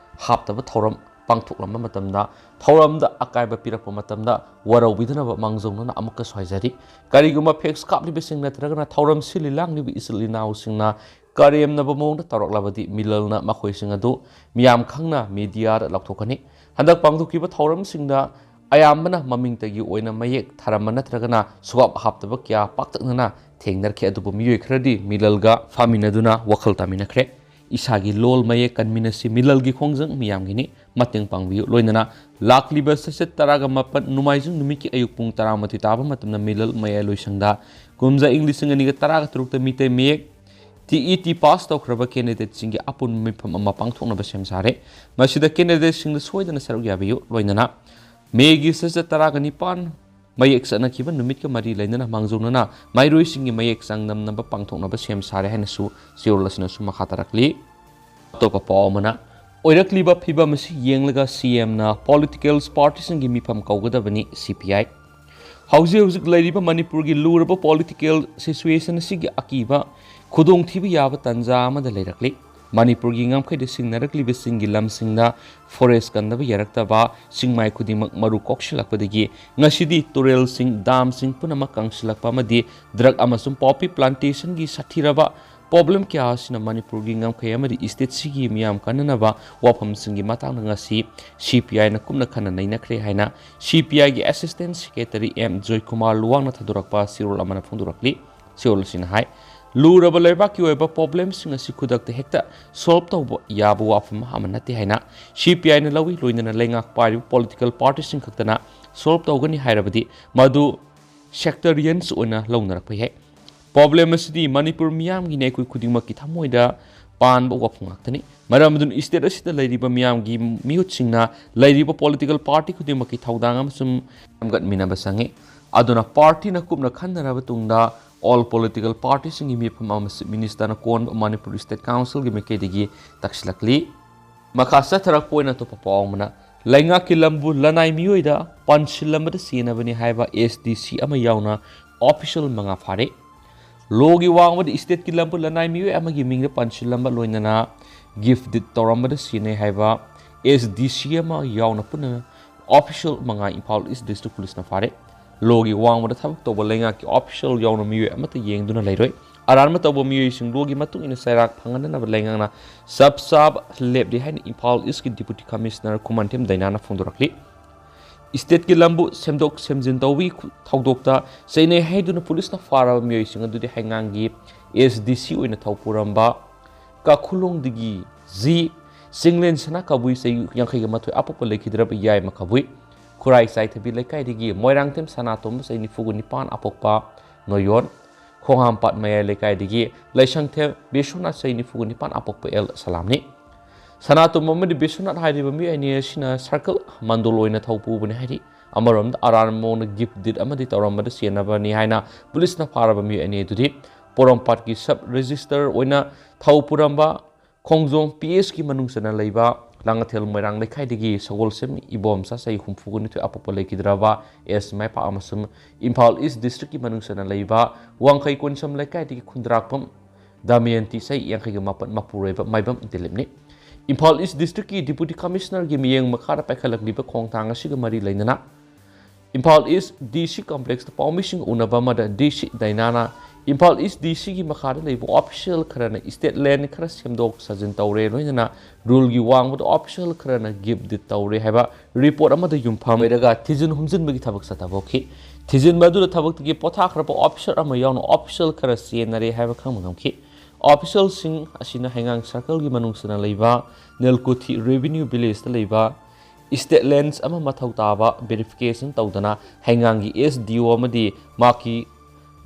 ꯍꯥꯞꯇꯕ ꯊꯧꯔꯝ ꯄꯥꯡꯊꯣꯛꯂꯝꯕ ꯃꯇꯝꯗ, ꯊꯧꯔꯝꯗ ꯑꯀꯥꯏꯕ ꯄꯤꯔꯛꯄ ꯃꯇꯝꯗ ꯋꯥꯔꯧꯕꯤꯗꯅꯕ ꯃꯥꯡꯖꯧꯅꯅ ꯑꯃꯨꯛꯀꯁꯨ ꯍꯥꯏꯖꯔꯤ꯫ ꯀꯔꯤꯒꯨꯝꯕ flags ꯀꯥꯞꯂꯤꯕꯁꯤꯡ ꯅꯠꯇ꯭ꯔꯒꯅ ꯊꯧꯔꯝ ꯁꯤꯜꯂꯤ ꯂꯥꯡꯂꯤꯕ ꯏꯆꯤꯜ ꯏꯅꯥꯎꯁꯤꯡꯅ ꯀꯔꯦꯝꯅꯕ ꯃꯑꯣꯡꯗ ꯇꯧꯔꯛꯂꯕꯗꯤ ꯃꯤꯂꯜꯅ ꯃꯈꯣꯏꯁꯤꯡ ꯑꯗꯨ ꯃꯤꯌꯥꯝ ꯈꯪꯅ mediaꯗ ꯂꯥꯎꯊꯣꯛꯀꯅꯤ꯫ ꯍꯟꯗꯛ ꯄꯥꯡꯊꯣꯛꯈꯤꯕ ꯊꯧꯔꯝꯁꯤꯡꯗ ꯑꯌꯥꯝꯕꯅ ꯃꯃꯤꯡꯇꯒꯤ ꯑꯣꯏꯅ ꯃꯌꯦꯛ ꯊꯥꯔꯝꯕ ꯅꯠꯇ꯭ꯔꯒꯅ ꯁꯨꯍꯥꯞ ꯍꯥꯞꯇꯕ ꯀꯌꯥ ꯄꯥꯛꯇꯛꯅꯅ ꯊꯦꯡꯅꯔꯛꯈꯤ꯫ ꯑꯗꯨꯕꯨ ꯃꯤꯑꯣꯏ ꯈꯔꯗꯤ ꯃꯤꯂꯜꯒ ꯐꯝꯃꯤꯟꯅꯗꯨꯅ ꯋꯥꯈꯜ ꯇꯥꯃꯤꯟꯅꯈ꯭ꯔꯦ꯫ ꯏꯁꯥꯒꯤ ꯂꯣꯜ ꯃꯌꯦꯛ ꯀꯟꯃꯤꯟꯅꯁꯤ꯫ ꯃꯤꯂꯜꯒꯤ ꯈꯣꯡꯖꯪ ꯃꯤꯌꯥꯝꯒꯤꯅꯤ꯫ ꯃꯇꯦꯡ ꯄꯥꯡꯕꯤꯌꯨ꯫ ꯂꯣꯏꯅꯅ ꯂꯥꯛꯂꯤꯕ ꯁꯖꯠ ꯇꯔꯥꯒ ꯃꯥꯄꯟ ꯅꯣꯡꯃꯥꯏꯖꯤꯡ ꯅꯨꯃꯤꯠꯀꯤ ꯑꯌꯨꯛ ꯄꯨꯡ ꯇꯔꯥꯃꯥꯊꯣꯏ ꯇꯥꯕ ꯃꯇꯝꯗ ꯃꯤꯂꯜ ꯃꯌꯥꯏ ꯂꯣꯏꯁꯪꯗ ꯀꯨꯝꯖꯥ ꯏꯪ ꯂꯤꯁꯤꯡ ꯑꯅꯤꯒ ꯇꯔꯥꯒ ꯇꯔꯨꯛꯇ ꯃꯤꯇꯩ ꯃꯌꯦꯛ TET pass ꯇꯧꯈ꯭ꯔꯕ candidateꯁꯤꯡꯒꯤ ꯑꯄꯨꯟꯕ ꯃꯤꯐꯝ ꯑꯃ ꯄꯥꯡꯊꯣꯛꯅꯕ ꯁꯦꯝ ꯁꯥꯔꯦ꯫ ꯃꯁꯤꯗ candidateꯁꯤꯡꯅ ꯁꯣꯏꯗꯅ ꯁꯔꯨꯛ ꯌꯥꯕꯤꯌꯨ꯫ ꯂꯣꯏꯅꯅ ꯃꯦꯒꯤ ꯁꯖꯠ ꯇꯔꯥꯒ ꯅꯤꯄꯥꯟ ꯃꯌꯦꯛ ꯆꯠꯅꯈꯤꯕ ꯅꯨꯃꯤꯠꯀ ꯃꯔꯤ ꯂꯩꯅꯅ ꯃꯥꯡꯖꯧꯅꯅ ꯃꯍꯩꯔꯣꯏꯁꯤꯡꯒꯤ ꯃꯌꯦꯛ ꯆꯥꯡꯗꯝꯅꯕ ꯄꯥꯡꯊꯣꯛꯅꯕ ꯁꯦꯝ ꯁꯥꯔꯦ ꯍꯥꯏꯅꯁꯨ ꯆꯦꯔꯣꯜ ꯑꯁꯤꯅꯁꯨ ꯃꯈꯥ ꯇꯥꯔꯛꯂꯤ꯫ ꯑꯇꯣꯞꯄ ꯄꯥꯎ ꯑꯃꯅ, ꯑꯣꯏꯔꯛꯂꯤꯕ ꯐꯤꯕꯝ ꯑꯁꯤ ꯌꯦꯡꯂꯒ ꯁꯤ ꯑꯦꯝꯅ ꯄꯣꯂꯤꯇꯤꯀꯦꯜ ꯄꯥꯔꯇꯤꯁꯤꯡꯒꯤ ꯃꯤꯐꯝ ꯀꯧꯒꯗꯕꯅꯤ, ꯁꯤ ꯄꯤ ꯑꯥꯏ꯫ ꯍꯧꯖꯤꯛ ꯍꯧꯖꯤꯛ ꯂꯩꯔꯤꯕ ꯃꯅꯤꯄꯨꯔꯒꯤ ꯂꯨꯔꯕ ꯄꯣꯂꯤꯇꯤꯀꯦꯜ ꯁꯤꯆꯨꯋꯦꯁꯟ ꯑꯁꯤꯒꯤ ꯑꯀꯤꯕ ꯈꯨꯗꯣꯡꯊꯤꯕ ꯌꯥꯕ ꯇꯥꯟꯖꯥ ꯑꯃꯗ ꯂꯩꯔꯛꯂꯤ꯫ ꯃꯅꯤꯄꯨꯔꯒꯤ ꯉꯝꯈꯩꯗ ꯁꯤꯡꯅꯔꯛꯂꯤꯕꯁꯤꯡꯒꯤ ꯂꯝꯁꯤꯡꯗ ꯐꯣꯔꯦꯁ ꯀꯟꯗꯕ ꯌꯥꯔꯛꯇꯕ, ꯆꯤꯡꯃꯥꯏ ꯈꯨꯗꯤꯡꯃꯛ ꯃꯔꯨ ꯀꯣꯛꯁꯤꯜꯂꯛꯄꯗꯒꯤ ꯉꯁꯤꯗꯤ ꯇꯨꯔꯦꯜꯁꯤꯡ, ꯗꯥꯝꯁꯤꯡ ꯄꯨꯝꯅꯃꯛ ꯀꯪꯁꯤꯜꯂꯛꯄ ꯑꯃꯗꯤ ꯗ꯭ꯔꯒ ꯑꯃꯁꯨꯡ ꯄꯣꯄꯤ ꯄ꯭ꯂꯥꯟꯇꯦꯁꯟꯒꯤ ꯁꯥꯊꯤꯔꯕ ꯄ꯭ꯔꯣꯕ꯭ꯂꯦꯝ ꯀꯌꯥ ꯑꯁꯤꯅ ꯃꯅꯤꯄꯨꯔꯒꯤ ꯉꯝꯈꯩ ꯑꯃꯗꯤ ꯏꯁꯇꯦꯠꯁꯤꯒꯤ ꯃꯤꯌꯥꯝ ꯀꯟꯅꯅꯕ ꯋꯥꯐꯝꯁꯤꯡꯒꯤ ꯃꯇꯥꯡꯗ ꯉꯁꯤ ꯁꯤ ꯄꯤ ꯑꯥꯏꯅ ꯀꯨꯞꯅ ꯈꯟꯅ ꯅꯩꯅꯈ꯭ꯔꯦ ꯍꯥꯏꯅ ꯁꯤ ꯄꯤ ꯑꯥꯏꯒꯤ ꯑꯦꯁꯤꯁꯇꯦꯟ ꯁꯦꯀ꯭ꯔꯦꯇꯔꯤ ꯑꯦꯝ ꯖꯣꯏꯀꯨꯃꯥꯔ ꯂꯨꯋꯥꯡꯅ ꯊꯥꯗꯣꯔꯛꯄ ꯆꯦꯔꯣꯜ ꯑꯃꯅ ꯐꯣꯡꯗꯣꯔꯛꯂꯤ꯫ ꯆꯦꯔꯣꯜ ꯑꯁꯤꯅ ꯍꯥꯏ, ꯂꯨꯔꯕ ꯂꯩꯕꯥꯛꯀꯤ ꯑꯣꯏꯕ ꯄ꯭ꯔꯣꯕ꯭ꯂꯦꯝꯁꯤꯡ ꯑꯁꯤ ꯈꯨꯗꯛꯇ ꯍꯦꯛꯇ ꯁꯣꯜꯕ ꯇꯧꯕ ꯌꯥꯕ ꯋꯥꯐꯝ ꯑꯃ ꯅꯠꯇꯦ ꯍꯥꯏꯅ ꯁꯤ ꯄꯤ ꯑꯥꯏꯅ ꯂꯧꯏ꯫ ꯂꯣꯏꯅꯅ ꯂꯩꯉꯥꯛ ꯄꯥꯏꯔꯤꯕ ꯄꯣꯂꯤꯇꯤꯀꯦꯜ ꯄꯥꯔꯇꯤꯁꯤꯡ ꯈꯛꯇꯅ ꯁꯣꯜꯕ ꯇꯧꯒꯅꯤ ꯍꯥꯏꯔꯕꯗꯤ ꯃꯗꯨ ꯁꯦꯛꯇꯔꯤꯌꯟꯁ ꯑꯣꯏꯅ ꯂꯧꯅꯔꯛꯄ ꯌꯥꯏ꯫ ꯄ꯭ꯔꯣꯕ꯭ꯂꯦꯝ ꯑꯁꯤꯗꯤ ꯃꯅꯤꯄꯨꯔ ꯃꯤꯌꯥꯝꯒꯤꯅꯤ, ꯑꯩꯈꯣꯏ ꯈꯨꯗꯤꯡꯃꯛꯀꯤ ꯊꯃꯣꯏꯗ ꯄꯥꯟꯕ ꯋꯥꯐꯝ ꯉꯥꯛꯇꯅꯤ꯫ ꯃꯔꯝ ꯑꯗꯨꯅ ꯏꯁꯇꯦꯠ ꯑꯁꯤꯗ ꯂꯩꯔꯤꯕ ꯃꯤꯌꯥꯝꯒꯤ ꯃꯤꯍꯨꯠꯁꯤꯡꯅ ꯂꯩꯔꯤꯕ ꯄꯣꯂꯤꯇꯤꯀꯦꯜ ꯄꯥꯔꯇꯤ ꯈꯨꯗꯤꯡꯃꯛꯀꯤ ꯊꯧꯗꯥꯡ ꯑꯃꯁꯨꯡ ꯁꯦꯝꯒꯠꯃꯤꯟꯅꯕ ꯆꯪꯏ꯫ ꯑꯗꯨꯅ ꯄꯥꯔꯇꯤꯅ ꯀꯨꯞꯅ ꯈꯟꯅꯔꯕ ꯇꯨꯡꯗ ꯑꯣꯜ ꯄꯣꯂꯤꯇꯤꯀꯦꯜ ꯄꯥꯔꯇꯤꯁꯤꯡꯒꯤ ꯃꯤꯐꯝ ꯑꯃ ꯆꯤꯐ ꯃꯤꯅꯤꯁꯇꯔꯅ ꯀꯣꯟꯕ ꯃꯅꯤꯄꯨꯔ ꯏꯁꯇꯦꯠ ꯀꯥꯎꯟꯁꯤꯜꯒꯤ ꯃꯥꯏꯀꯩꯗꯒꯤ ꯇꯛꯁꯤꯜꯂꯛꯂꯤ꯫ ꯃꯈꯥ ꯆꯠꯊꯔꯛꯄ ꯑꯣꯏꯅ ꯑꯇꯣꯞꯄ ꯄꯥꯎ ꯑꯃꯅ, ꯂꯩꯉꯥꯛꯀꯤ ꯂꯝꯕꯨ ꯂꯅꯥꯏ ꯃꯤꯑꯣꯏꯗ ꯄꯥꯟꯁꯤꯜꯂꯝꯕꯗ ꯆꯦꯟꯅꯕꯅꯤ ꯍꯥꯏꯕ ꯑꯦꯁ ꯗꯤ ꯁꯤ ꯑꯃ ꯌꯥꯎꯅ ꯑꯣꯐꯤꯁꯤꯌꯦꯜ ꯃꯉꯥ ꯐꯥꯔꯦ꯫ ꯂꯣꯒꯤ ꯋꯥꯡꯃꯗ ꯏꯁꯇꯦꯠꯀꯤ ꯂꯝꯕꯨ ꯂꯅꯥꯏ ꯃꯤꯑꯣꯏ ꯑꯃꯒꯤ ꯃꯤꯡꯗ ꯄꯥꯟꯁꯤꯜꯂꯝꯕ ꯂꯣꯏꯅꯅ ꯒꯤꯐ ꯗꯤꯠ ꯇꯧꯔꯝꯕꯗ ꯆꯦꯟꯅꯩ ꯍꯥꯏꯕ ꯑꯦꯁ ꯗꯤ ꯁꯤ ꯑꯃ ꯌꯥꯎꯅ ꯄꯨꯟꯅ ꯑꯣꯐꯤꯁꯤꯌꯦꯜ ꯃꯉꯥ ꯏꯝꯐꯥꯜ ꯏꯁ ꯗꯤꯁꯇ꯭ꯔꯤꯛ ꯄꯨꯂꯤꯁꯅ ꯐꯥꯔꯦ꯫ ꯂꯣꯒꯤ ꯋꯥꯡꯃꯗ ꯊꯕꯛ ꯇꯧꯕ ꯂꯩꯉꯥꯛꯀꯤ ꯑꯣꯐꯤꯁꯤꯌꯦꯜ ꯌꯥꯎꯅ ꯃꯤꯑꯣꯏ ꯑꯃꯠꯇ ꯌꯦꯡꯗꯨꯅ ꯂꯩꯔꯣꯏ꯫ ꯑꯔꯥꯟꯕ ꯇꯧꯕ ꯃꯤꯑꯣꯏꯁꯤꯡ ꯂꯣꯒꯤ ꯃꯇꯨꯡ ꯏꯟꯅ ꯆꯩꯔꯥꯛ ꯐꯪꯍꯟꯅꯅꯕ ꯂꯩꯉꯥꯛꯅ ꯆꯞ ꯆꯥꯕ ꯂꯦꯞꯂꯤ ꯍꯥꯏꯅ ꯏꯝꯐꯥꯜ ꯏꯁꯀꯤ ꯗꯤꯄꯨꯇꯤ ꯀꯃꯤꯁꯅꯔ ꯈꯨꯃꯟꯊꯦꯝ ꯗꯥꯏꯅꯥꯅ ꯐꯣꯡꯗꯣꯔꯛꯂꯤ꯫ ꯏꯁꯇꯦꯠꯀꯤ ꯂꯝꯕꯨ ꯁꯦꯝꯗꯣꯛ ꯁꯦꯝꯖꯤꯟ ꯇꯧꯕꯒꯤ ꯈꯨ-, ꯊꯧꯗꯣꯛꯇ ꯆꯦꯟꯅꯩ ꯍꯥꯏꯗꯨꯅ ꯄꯨꯂꯤꯁꯅ ꯐꯥꯔꯕ ꯃꯤꯑꯣꯏꯁꯤꯡ ꯑꯗꯨꯗꯤ ꯍꯩꯉꯥꯡꯒꯤ ꯑꯦꯁ ꯗꯤ ꯁꯤ ꯑꯣꯏꯅ ꯊꯧ ꯄꯨꯔꯝꯕ ꯀꯥꯈꯨꯂꯣꯡꯗꯒꯤ ꯖꯤ, ꯆꯤꯡꯂꯦꯟ ꯁꯅꯥ ꯀꯕꯨꯏ ꯆꯍꯤ ꯌꯥꯡꯈꯩꯒ ꯃꯥꯊꯣꯏ ꯑꯄꯣꯛꯄ ꯂꯩꯈꯤꯗ꯭ꯔꯕ ꯌꯥꯏꯃ ꯀꯕꯨꯏ, ꯈꯨꯔꯥꯏ ꯆꯥꯏꯊꯕꯤ ꯂꯩꯀꯥꯏꯗꯒꯤ ꯃꯣꯏꯔꯥꯡꯊꯦꯝ ꯁꯅꯥꯇꯣꯝꯕ ꯆꯍꯤ ꯅꯤꯐꯨꯒ ꯅꯤꯄꯥꯟ ꯑꯄꯣꯛꯄ ꯅꯣꯌꯣꯟ, ꯈꯣꯡꯍꯥꯝꯄꯥꯠ ꯃꯌꯥꯏ ꯂꯩꯀꯥꯏꯗꯒꯤ ꯂꯩꯁꯪꯊꯦꯝ ꯕꯤꯁ꯭ꯋꯅꯥꯊ ꯆꯍꯤ ꯅꯤꯐꯨꯒ ꯅꯤꯄꯥꯟ ꯑꯄꯣꯛꯄ ꯑꯦꯜ ꯁꯂꯥꯝꯅꯤ꯫ ꯁꯅꯥꯇꯣꯝꯕ ꯑꯃꯗꯤ ꯕꯤꯁ꯭ꯋꯅꯥꯊ ꯍꯥꯏꯔꯤꯕ ꯃꯤꯑꯣꯏ ꯑꯅꯤ ꯑꯁꯤꯅ ꯁꯔꯀꯜ ꯃꯟꯗꯣꯜ ꯑꯣꯏꯅ ꯊꯧ ꯄꯨꯕꯅꯤ ꯍꯥꯏꯔꯤ꯫ ꯑꯃꯔꯣꯝꯗ ꯑꯔꯥꯟꯕ ꯃꯑꯣꯡꯗ ꯒꯤꯐ ꯗꯤꯠ ꯑꯃꯗꯤ ꯇꯧꯔꯝꯕꯗ ꯆꯦꯟꯅꯕꯅꯤ ꯍꯥꯏꯅ ꯄꯨꯂꯤꯁꯅ ꯐꯥꯔꯕ ꯃꯤꯑꯣꯏ ꯑꯅꯤ ꯑꯗꯨꯗꯤ ꯄꯣꯔꯣꯝꯄꯥꯠꯀꯤ ꯁꯕ ꯔꯦꯖꯤꯁꯇꯔ ꯑꯣꯏꯅ ꯊꯧ ꯄꯨꯔꯝꯕ ꯈꯣꯡꯖꯣꯝ ꯄꯤ ꯑꯦꯁꯀꯤ ꯃꯅꯨꯡ ꯆꯟꯅ ꯂꯩꯕ ꯂꯥꯡꯉꯊꯦꯜ ꯃꯣꯏꯔꯥꯡ ꯂꯩꯀꯥꯏꯗꯒꯤ ꯁꯒꯣꯜꯁꯦꯝ ꯏꯕꯣꯝꯆꯥ ꯆꯍꯤ ꯍꯨꯝꯐꯨꯒ ꯅꯤꯊꯣꯏ ꯑꯄꯣꯛꯄ ꯂꯩꯈꯤꯗ꯭ꯔꯕ ꯑꯦꯁ ꯃꯥꯏꯄꯥꯛ ꯑꯃꯁꯨꯡ ꯏꯝꯐꯥꯜ ꯏꯁ ꯗꯤꯁꯇ꯭ꯔꯤꯛꯀꯤ ꯃꯅꯨꯡ ꯆꯟꯅ ꯂꯩꯕ ꯋꯥꯡꯈꯩ ꯀꯣꯟꯁꯝ ꯂꯩꯀꯥꯏꯗꯒꯤ ꯈꯨꯟꯗ꯭ꯔꯥꯛꯄꯝ ꯗꯃꯌꯟꯇꯤ ꯆꯍꯤ ꯌꯥꯡꯈꯩꯒ ꯃꯥꯄꯟ ꯃꯄꯨꯔꯣꯏꯕ ꯃꯥꯏꯕꯝ ꯗꯤꯂꯤꯞꯅꯤ꯫ ꯏꯝꯐꯥꯜ ꯏꯁ ꯗꯤꯁꯇ꯭ꯔꯤꯛꯀꯤ ꯗꯤꯄꯨꯇꯤ ꯀꯃꯤꯁꯅꯔꯒꯤ ꯃꯤꯠꯌꯦꯡ ꯃꯈꯥꯗ ꯄꯥꯏꯈꯠꯂꯛꯂꯤꯕ ꯈꯣꯡꯊꯥꯡ ꯑꯁꯤꯒ ꯃꯔꯤ ꯂꯩꯅꯅ ꯏꯝꯐꯥꯜ ꯏꯁ ꯗꯤ ꯁꯤ ꯀꯝꯄ꯭ꯂꯦꯛꯁꯇ ꯄꯥꯎꯃꯤꯁꯤꯡ ꯎꯅꯕ ꯑꯃꯗ ꯗꯤ ꯁꯤ ꯗꯥꯏꯅꯥꯅ ꯏꯝꯐꯥꯜ ꯏꯁ ꯗꯤ ꯁꯤꯒꯤ ꯃꯈꯥꯗ ꯂꯩꯕ ꯑꯣꯐꯤꯁꯤꯌꯦꯜ ꯈꯔꯅ ꯏꯁꯇꯦꯠ ꯂꯦꯟ ꯈꯔ ꯁꯦꯝꯗꯣꯛ ꯁꯥꯖꯤꯟ ꯇꯧꯔꯦ, ꯂꯣꯏꯅꯅ ꯔꯨꯜꯒꯤ ꯋꯥꯡꯃꯗ ꯑꯣꯐꯤꯁꯤꯌꯦꯜ ꯈꯔꯅ ꯒꯤꯐ ꯗꯤꯠ ꯇꯧꯔꯦ ꯍꯥꯏꯕ ꯔꯤꯄꯣꯔꯠ ꯑꯃꯗ ꯌꯨꯝꯐꯝ ꯑꯣꯏꯔꯒ ꯊꯤꯖꯤꯟ ꯍꯨꯝꯖꯤꯟꯕꯒꯤ ꯊꯕꯛ ꯆꯠꯊꯕ ꯍꯧꯈꯤ꯫ ꯊꯤꯖꯤꯟꯕ ꯑꯗꯨꯗ ꯊꯕꯛꯇꯒꯤ ꯄꯣꯊꯥꯈ꯭ꯔꯕ ꯑꯣꯐꯤꯁꯔ ꯑꯃ ꯌꯥꯎꯅ ꯑꯣꯐꯤꯁꯤꯌꯦꯜ ꯈꯔ ꯆꯦꯟꯅꯔꯦ ꯍꯥꯏꯕ ꯈꯪꯕ ꯉꯝꯈꯤ꯫ ꯑꯣꯐꯤꯁꯤꯌꯦꯜꯁꯤꯡ ꯑꯁꯤꯅ ꯍꯩꯉꯥꯡ ꯁꯔꯀꯜꯒꯤ ꯃꯅꯨꯡ ꯆꯟꯅ ꯂꯩꯕ ꯅꯦꯜꯀꯨꯊꯤ ꯔꯦꯚꯤꯅ꯭ꯌꯨ ꯚꯤꯂꯦꯖꯇ ꯂꯩꯕ ꯏꯁꯇꯦꯠ ꯂꯦꯟꯁ ꯑꯃ ꯃꯊꯧ ꯇꯥꯕ ꯚꯦꯔꯤꯐꯤꯀꯦꯁꯟ ꯇꯧꯗꯅ ꯍꯩꯉꯥꯡꯒꯤ ꯑꯦꯁ ꯗꯤ ꯑꯣ ꯑꯃꯗꯤ ꯃꯍꯥꯛꯀꯤ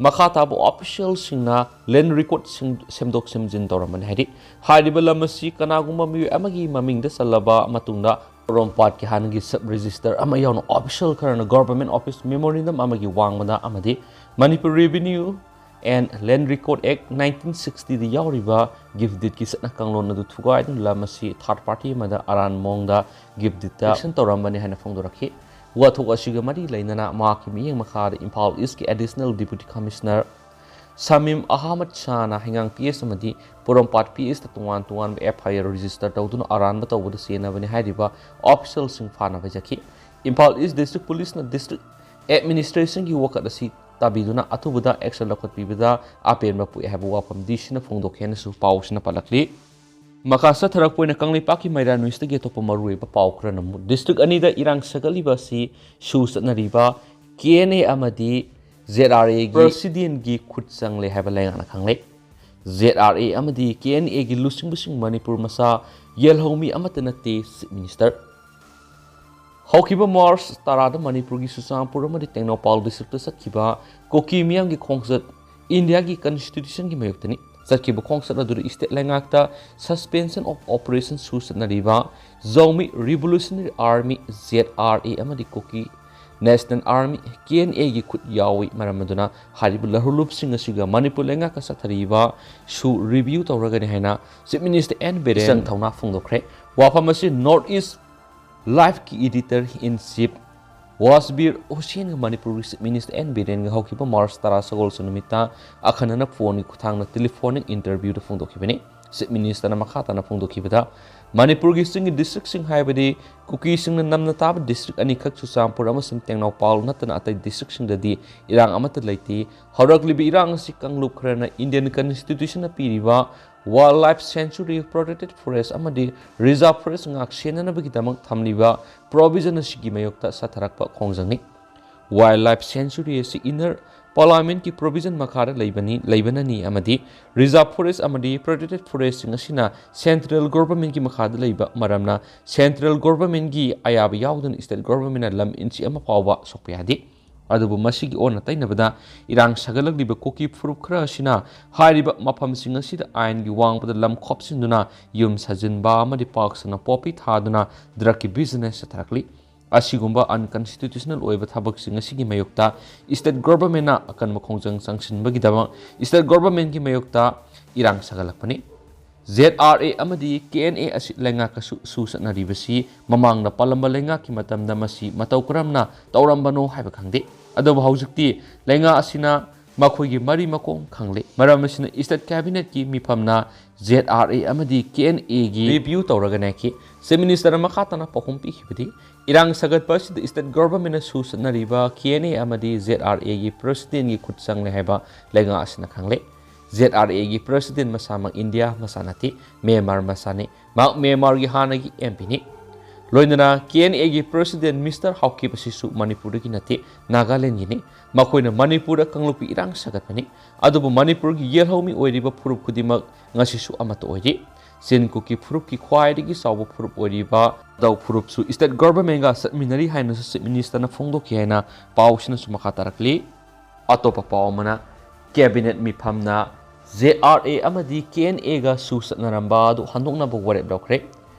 ꯃꯈꯥ ꯇꯥꯕ ꯑꯣꯐꯤꯁꯤꯌꯦꯜꯁꯤꯡꯅ ꯂꯦꯟ ꯔꯦꯀꯣꯔꯗꯁꯤꯡ ꯁꯦꯝꯗꯣꯛ ꯁꯦꯝꯖꯤꯟ ꯇꯧꯔꯝꯕꯅꯤ꯫ ꯍꯥꯏꯗꯤ, ꯍꯥꯏꯔꯤꯕ ꯂꯝ ꯑꯁꯤ ꯀꯅꯥꯒꯨꯝꯕ ꯃꯤꯑꯣꯏ ꯑꯃꯒꯤ ꯃꯃꯤꯡꯗ ꯆꯜꯂꯕ ꯃꯇꯨꯡꯗ ꯄꯣꯔꯣꯝꯄꯥꯠꯀꯤ ꯍꯥꯟꯅꯒꯤ ꯁꯕ ꯔꯦꯖꯤꯁꯇꯔ ꯑꯃ ꯌꯥꯎꯅ ꯑꯣꯐꯤꯁꯤꯌꯦꯜ ꯈꯔꯅ ꯒꯣꯚꯔꯟꯃꯦꯟꯠ ꯑꯣꯐꯤꯁ ꯃꯦꯃꯣꯔꯦꯟꯗꯝ ꯑꯃꯒꯤ ꯋꯥꯡꯃꯗ ꯑꯃꯗꯤ ꯃꯅꯤꯄꯨꯔ ꯔꯦꯚꯤꯅ꯭ꯌꯨ ꯑꯦꯟ ꯂꯦꯟ ꯔꯦꯀꯣꯔꯗ ꯑꯦꯛ ꯅꯥꯏꯟꯇꯤꯟ ꯁꯤꯛꯁꯇꯤꯗ ꯌꯥꯎꯔꯤꯕ ꯒꯤꯐ ꯗꯤꯠꯀꯤ ꯆꯠꯅ ꯀꯥꯡꯂꯣꯟ ꯑꯗꯨ ꯊꯨꯒꯥꯏꯗꯨꯅ ꯂꯝ ꯑꯁꯤ ꯊꯥꯔꯗ ꯄꯥꯔꯇꯤ ꯑꯃꯗ ꯑꯔꯥꯟ ꯃꯑꯣꯡꯗ ꯒꯤꯐ ꯗꯤꯠꯇ ꯇꯧꯔꯝꯕꯅꯤ ꯍꯥꯏꯅ ꯐꯣꯡꯗꯣꯔꯛꯈꯤ꯫ ꯋꯥꯊꯣꯛ ꯑꯁꯤꯒ ꯃꯔꯤ ꯂꯩꯅꯅ ꯃꯍꯥꯛꯀꯤ ꯃꯤꯠꯌꯦꯡ ꯃꯈꯥꯗ ꯏꯝꯐꯥꯜ ꯏꯁꯀꯤ additional deputy commissioner Samim Ahmad ꯁꯥꯍꯅ ꯍꯩꯉꯥꯡ ꯄꯤ ꯑꯦꯁ ꯑꯃꯗꯤ ꯄꯣꯔꯣꯝꯄꯥꯠ ꯄꯤ ꯑꯦꯁꯇ ꯇꯣꯉꯥꯟ ꯇꯣꯉꯥꯟꯕ ꯑꯦꯐ ꯑꯥꯏ ꯑꯥꯔ ꯔꯦꯖꯤꯁꯇꯔ ꯇꯧꯗꯨꯅ ꯑꯔꯥꯟꯕ ꯇꯧꯕꯗ ꯆꯦꯟꯅꯕꯅꯤ ꯍꯥꯏꯔꯤꯕ ꯑꯣꯐꯤꯁꯤꯌꯦꯜꯁꯤꯡ ꯐꯥꯅꯕ ꯍꯥꯏꯖꯈꯤ꯫ ꯏꯝꯐꯥꯜ ꯏꯁ ꯗꯤꯁꯇ꯭ꯔꯤꯛ ꯄꯨꯂꯤꯁꯅ ꯗꯤꯁꯇ꯭ꯔꯤꯛ ꯑꯦꯗꯃꯤꯅꯤꯁꯇ꯭ꯔꯦꯁꯟꯒꯤ ꯋꯥꯀꯠ ꯑꯁꯤ ꯇꯥꯕꯤꯗꯨꯅ ꯑꯊꯨꯕꯗ ꯑꯦꯛꯁꯟ ꯂꯧꯈꯠꯄꯤꯕꯗ ꯑꯄꯦꯟꯕ ꯄꯣꯛꯏ ꯍꯥꯏꯕ ꯋꯥꯐꯝ ꯗꯤ ꯁꯤꯅ ꯐꯣꯡꯗꯣꯛꯈꯤ ꯍꯥꯏꯅꯁꯨ ꯄꯥꯎꯁꯤꯅ ꯄꯜꯂꯛꯂꯤ꯫ ꯃꯈꯥ ꯆꯠꯊꯔꯛꯄ ꯑꯣꯏꯅ ꯀꯪꯂꯩꯄꯥꯛꯀꯤ ꯃꯩꯔꯥ ꯅ꯭ꯌꯨꯁꯇꯒꯤ ꯑꯇꯣꯞꯄ ꯃꯔꯨꯑꯣꯏꯕ ꯄꯥꯎ ꯈꯔ ꯅꯝꯃꯨ꯫ ꯗꯤꯁꯇ꯭ꯔꯤꯛ ꯑꯅꯤꯗ ꯏꯔꯥꯡ ꯁꯥꯒꯠꯂꯤꯕ ꯑꯁꯤ ꯁꯨ ꯆꯠꯅꯔꯤꯕ ꯀꯦ ꯑꯦꯟ ꯑꯦ ꯑꯃꯗꯤ ꯖꯦꯠ ꯑꯥꯔ ꯑꯦꯒꯤ ꯄ꯭ꯔꯁꯤꯗꯦꯟꯒꯤ ꯈꯨꯠ ꯆꯪꯂꯦ ꯍꯥꯏꯕ ꯂꯩꯉꯥꯛꯅ ꯈꯪꯂꯦ꯫ ꯖꯦꯠ ꯑꯥꯔ ꯑꯦ ꯑꯃꯗꯤ ꯀꯦ ꯑꯦꯟ ꯑꯦꯒꯤ ꯂꯨꯆꯤꯡꯕꯁꯤꯡ ꯃꯅꯤꯄꯨꯔ ꯃꯆꯥ ꯌꯦꯜꯍꯧꯃꯤ ꯑꯃꯠꯇ ꯅꯠꯇꯦ, ꯆꯤꯐ ꯃꯤꯅꯤꯁꯇꯔ꯫ ꯍꯧꯈꯤꯕ ꯃꯥꯔꯆ ꯇꯔꯥꯗ ꯃꯅꯤꯄꯨꯔꯒꯤ ꯆꯨꯔꯆꯥꯟꯄꯨꯔ ꯑꯃꯗꯤ ꯇꯦꯡꯅꯧꯄꯥꯜ ꯗꯤꯁꯇ꯭ꯔꯤꯛꯇ ꯆꯠꯈꯤꯕ ꯀꯨꯀꯤ ꯃꯤꯌꯥꯝꯒꯤ ꯈꯣꯡꯆꯠ ꯏꯟꯗꯤꯌꯥꯒꯤ ꯀꯟꯁꯇꯤꯇ꯭ꯌꯨꯁꯟꯒꯤ ꯃꯥꯌꯣꯛꯇꯅꯤ꯫ ꯆꯠꯈꯤꯕ ꯈꯣꯡꯆꯠ ꯑꯗꯨꯗ ꯏꯁꯇꯦꯠ ꯂꯩꯉꯥꯛꯇ ꯁꯁꯄꯦꯟꯁꯟ ꯑꯣꯐ ꯑꯣꯄꯔꯦꯁꯟ ꯁꯨ ꯆꯠꯅꯔꯤꯕ Zomi revolutionary army, Z R A, ꯑꯃꯗꯤ Kuki National Army, K N A ꯒꯤ ꯈꯨꯠ ꯌꯥꯎꯏ꯫ ꯃꯔꯝ ꯑꯗꯨꯅ ꯍꯥꯏꯔꯤꯕ ꯂꯧꯍꯧꯂꯨꯞꯁꯤꯡ ꯑꯁꯤꯒ ꯃꯅꯤꯄꯨꯔ ꯂꯩꯉꯥꯛꯀ ꯆꯠꯊꯔꯤꯕꯁꯨ review ꯇꯧꯔꯒꯅꯤ ꯍꯥꯏꯅ Chief Minister N. ꯕꯤꯔꯦꯟ ꯏꯆꯪ ꯊꯧꯅꯥ ꯐꯣꯡꯗꯣꯛꯈ꯭ꯔꯦ꯫ ꯋꯥꯐꯝ ꯑꯁꯤ North East Live ꯀꯤ editor in chief ꯋꯥꯁꯕꯤꯔ ꯍꯨꯁꯦꯟꯒ ꯃꯅꯤꯄꯨꯔꯒꯤ Chief Minister N. ꯕꯤꯔꯦꯟꯒ ꯍꯧꯈꯤꯕ March ꯇꯔꯥ ꯁꯒꯣꯜꯁꯦꯟ ꯅꯨꯃꯤꯠꯇ ꯑꯈꯟꯅꯅ phone ꯒꯤ ꯈꯨꯠꯊꯥꯡꯗ telephonic interview ꯗ ꯐꯣꯡꯗꯣꯛꯈꯤꯕꯅꯤ꯫ Chief Minister ꯅ ꯃꯈꯥ ꯇꯥꯅ ꯐꯣꯡꯗꯣꯛꯈꯤꯕꯗ, ꯃꯅꯤꯄꯨꯔꯒꯤ ꯆꯤꯡꯒꯤ district ꯁꯤꯡ, ꯍꯥꯏꯕꯗꯤ ꯀꯨꯀꯤꯁꯤꯡꯅ ꯅꯝꯅ ꯇꯥꯕ district ꯑꯅꯤꯈꯛ, ꯆꯨꯔꯆꯥꯟꯄꯨꯔ ꯑꯃꯁꯨꯡ ꯇꯦꯡꯅꯧꯄꯥꯜ ꯅꯠꯇꯅ ꯑꯇꯩ district ꯁꯤꯡꯗꯗꯤ ꯏꯔꯥꯡ ꯑꯃꯠꯇ ꯂꯩꯇꯦ꯫ ꯍꯧꯔꯛꯂꯤꯕ ꯏꯔꯥꯡ ꯑꯁꯤ ꯀꯥꯡꯂꯨꯞ ꯈꯔꯅ Indian Constitution ꯅ ꯄꯤꯔꯤꯕ Wildlife Sanctuary, Protected Forest ꯑꯃꯗꯤ Reserve Forest ꯉꯥꯛ ꯁꯦꯟꯅꯅꯕꯒꯤꯗꯃꯛ ꯊꯝꯂꯤꯕ provision ꯑꯁꯤꯒꯤ ꯃꯥꯌꯣꯛꯇ ꯆꯠꯊꯔꯛꯄ ꯈꯣꯡꯖꯪꯅꯤ꯫ Wildlife Sanctuary ꯑꯁꯤ Inner Parliament ꯀꯤ provision ꯃꯈꯥꯗ ꯂꯩꯕꯅꯤ, ꯂꯩꯕꯅꯅꯤ ꯑꯃꯗꯤ Reserve Forest ꯑꯃꯗꯤ Protected Forest ꯁꯤꯡ ꯑꯁꯤꯅ Central Government ꯀꯤ ꯃꯈꯥꯗ ꯂꯩꯕ ꯃꯔꯝꯅ Central Government ꯀꯤ ꯑꯌꯥꯕ ꯌꯥꯎꯗꯅ State Government ꯅ ꯂꯝ inch ꯑꯃ ꯐꯥꯎꯕ ꯁꯣꯛꯄ ꯌꯥꯗꯦ꯫ ꯑꯗꯨꯕꯨ ꯃꯁꯤꯒꯤ ꯑꯣꯟꯅ ꯇꯩꯅꯕꯗ, ꯏꯔꯥꯡ ꯁꯥꯒꯠꯂꯛꯂꯤꯕ ꯀꯨꯀꯤ ꯐꯨꯔꯨꯞ ꯈꯔ ꯑꯁꯤꯅ ꯍꯥꯏꯔꯤꯕ ꯃꯐꯝꯁꯤꯡ ꯑꯁꯤꯗ ꯑꯥꯏꯟꯒꯤ ꯋꯥꯡꯃꯗ ꯂꯝ ꯈꯣꯞꯆꯤꯟꯗꯨꯅ ꯌꯨꯝ ꯁꯥꯖꯤꯟꯕ ꯑꯃꯗꯤ ꯄꯥꯛ ꯁꯟꯅ poppy ꯊꯥꯗꯨꯅ drug ꯀꯤ business ꯆꯠꯊꯔꯛꯂꯤ꯫ ꯑꯁꯤꯒꯨꯝꯕ unconstitutional ꯑꯣꯏꯕ ꯊꯕꯛꯁꯤꯡ ꯑꯁꯤꯒꯤ ꯃꯥꯌꯣꯛꯇ State Government ꯅ ꯑꯀꯟꯕ ꯈꯣꯡꯖꯪ ꯆꯪꯁꯤꯟꯕꯒꯤꯗꯃꯛ State Government ꯀꯤ ꯃꯥꯌꯣꯛꯇ ꯏꯔꯥꯡ ꯁꯥꯒꯠꯂꯛꯄꯅꯤ꯫ Z R A ꯑꯃꯗꯤ K N A ꯑꯁꯤ ꯂꯩꯉꯥꯛꯀ ꯁꯨ-, ꯁꯨ ꯆꯠꯅꯔꯤꯕꯁꯤ ꯃꯃꯥꯡꯗ ꯄꯥꯜꯂꯝꯕ ꯂꯩꯉꯥꯛꯀꯤ ꯃꯇꯝꯗ ꯃꯁꯤ ꯃꯇꯧ ꯀꯔꯝꯅ ꯇꯧꯔꯝꯕꯅꯣ ꯍꯥꯏꯕ ꯈꯪꯗꯦ꯫ ꯑꯗꯨꯕꯨ ꯍꯧꯖꯤꯛꯇꯤ ꯂꯩꯉꯥꯛ ꯑꯁꯤꯅ ꯃꯈꯣꯏꯒꯤ ꯃꯔꯤ ꯃꯈꯣꯡ ꯈꯪꯂꯦ꯫ ꯃꯔꯝ ꯑꯁꯤꯅ State Cabinet ꯀꯤ ꯃꯤꯐꯝꯅ Z R A ꯑꯃꯗꯤ K N A ꯒꯤ review ꯇꯧꯔꯒꯅꯤ ꯍꯥꯏꯈꯤ꯫ Chief Minister ꯅ ꯃꯈꯥ ꯇꯥꯅ ꯄꯥꯎꯈꯨꯝ ꯄꯤꯈꯤꯕꯗꯤ, ꯏꯔꯥꯡ ꯁꯥꯒꯠꯄ ꯑꯁꯤꯗ State Government ꯅ ꯁꯨ ꯆꯠꯅꯔꯤꯕ K N A ꯑꯃꯗꯤ Z R A ꯒꯤ President ꯒꯤ ꯈꯨꯠ ꯆꯪꯂꯦ ꯍꯥꯏꯕ ꯂꯩꯉꯥꯛ ꯑꯁꯤꯅ ꯈꯪꯂꯦ꯫ Z R A ꯒꯤ President ꯃꯁꯥꯃꯛ India ꯃꯆꯥ ꯅꯠꯇꯦ, Myanmar ꯃꯆꯥꯅꯤ꯫ ꯃꯍꯥꯛ Myanmar ꯒꯤ ꯍꯥꯟꯅꯒꯤ M P ꯅꯤ꯫ ꯂꯣꯏꯅꯅ K N A ꯒꯤ President Mister ꯍꯥꯎꯀꯤꯞ ꯑꯁꯤꯁꯨ ꯃꯅꯤꯄꯨꯔꯗꯒꯤ ꯅꯠꯇꯦ, ꯅꯥꯒꯥꯂꯦꯟꯒꯤꯅꯤ꯫ ꯃꯈꯣꯏꯅ ꯃꯅꯤꯄꯨꯔꯗ ꯀꯥꯡꯂꯨꯞꯀꯤ ꯏꯔꯥꯡ ꯁꯥꯒꯠꯄꯅꯤ꯫ ꯑꯗꯨꯕꯨ ꯃꯅꯤꯄꯨꯔꯒꯤ ꯌꯦꯜꯍꯧꯃꯤ ꯑꯣꯏꯔꯤꯕ ꯐꯨꯔꯨꯞ ꯈꯨꯗꯤꯡꯃꯛ ꯉꯁꯤꯁꯨ ꯑꯃꯠꯇ ꯑꯣꯏꯔꯤ꯫ ꯆꯤꯟ ꯀꯨꯀꯤ ꯐꯨꯔꯨꯞꯀꯤ ꯈ꯭ꯋꯥꯏꯗꯒꯤ ꯆꯥꯎꯕ ꯐꯨꯔꯨꯞ ꯑꯣꯏꯔꯤꯕ ꯒꯥꯔꯣ ꯐꯨꯔꯨꯞꯁꯨ State Government ꯒ ꯆꯠꯃꯤꯟꯅꯔꯤ ꯍꯥꯏꯅꯁꯨ Chief Minister ꯅ ꯐꯣꯡꯗꯣꯛꯈꯤ ꯍꯥꯏꯅ ꯄꯥꯎꯁꯤꯅꯁꯨ ꯃꯈꯥ ꯇꯥꯔꯛꯂꯤ꯫ ꯑꯇꯣꯞꯄ ꯄꯥꯎ ꯑꯃꯅ, Cabinet ꯃꯤꯐꯝꯅ Z R A ꯑꯃꯗꯤ K N A ꯒ ꯁꯨ ꯆꯠꯅꯔꯝꯕ ꯑꯗꯨ ꯍꯟꯗꯣꯛꯅꯕ ꯋꯥꯔꯦꯞ ꯂꯧꯈ꯭ꯔꯦ꯫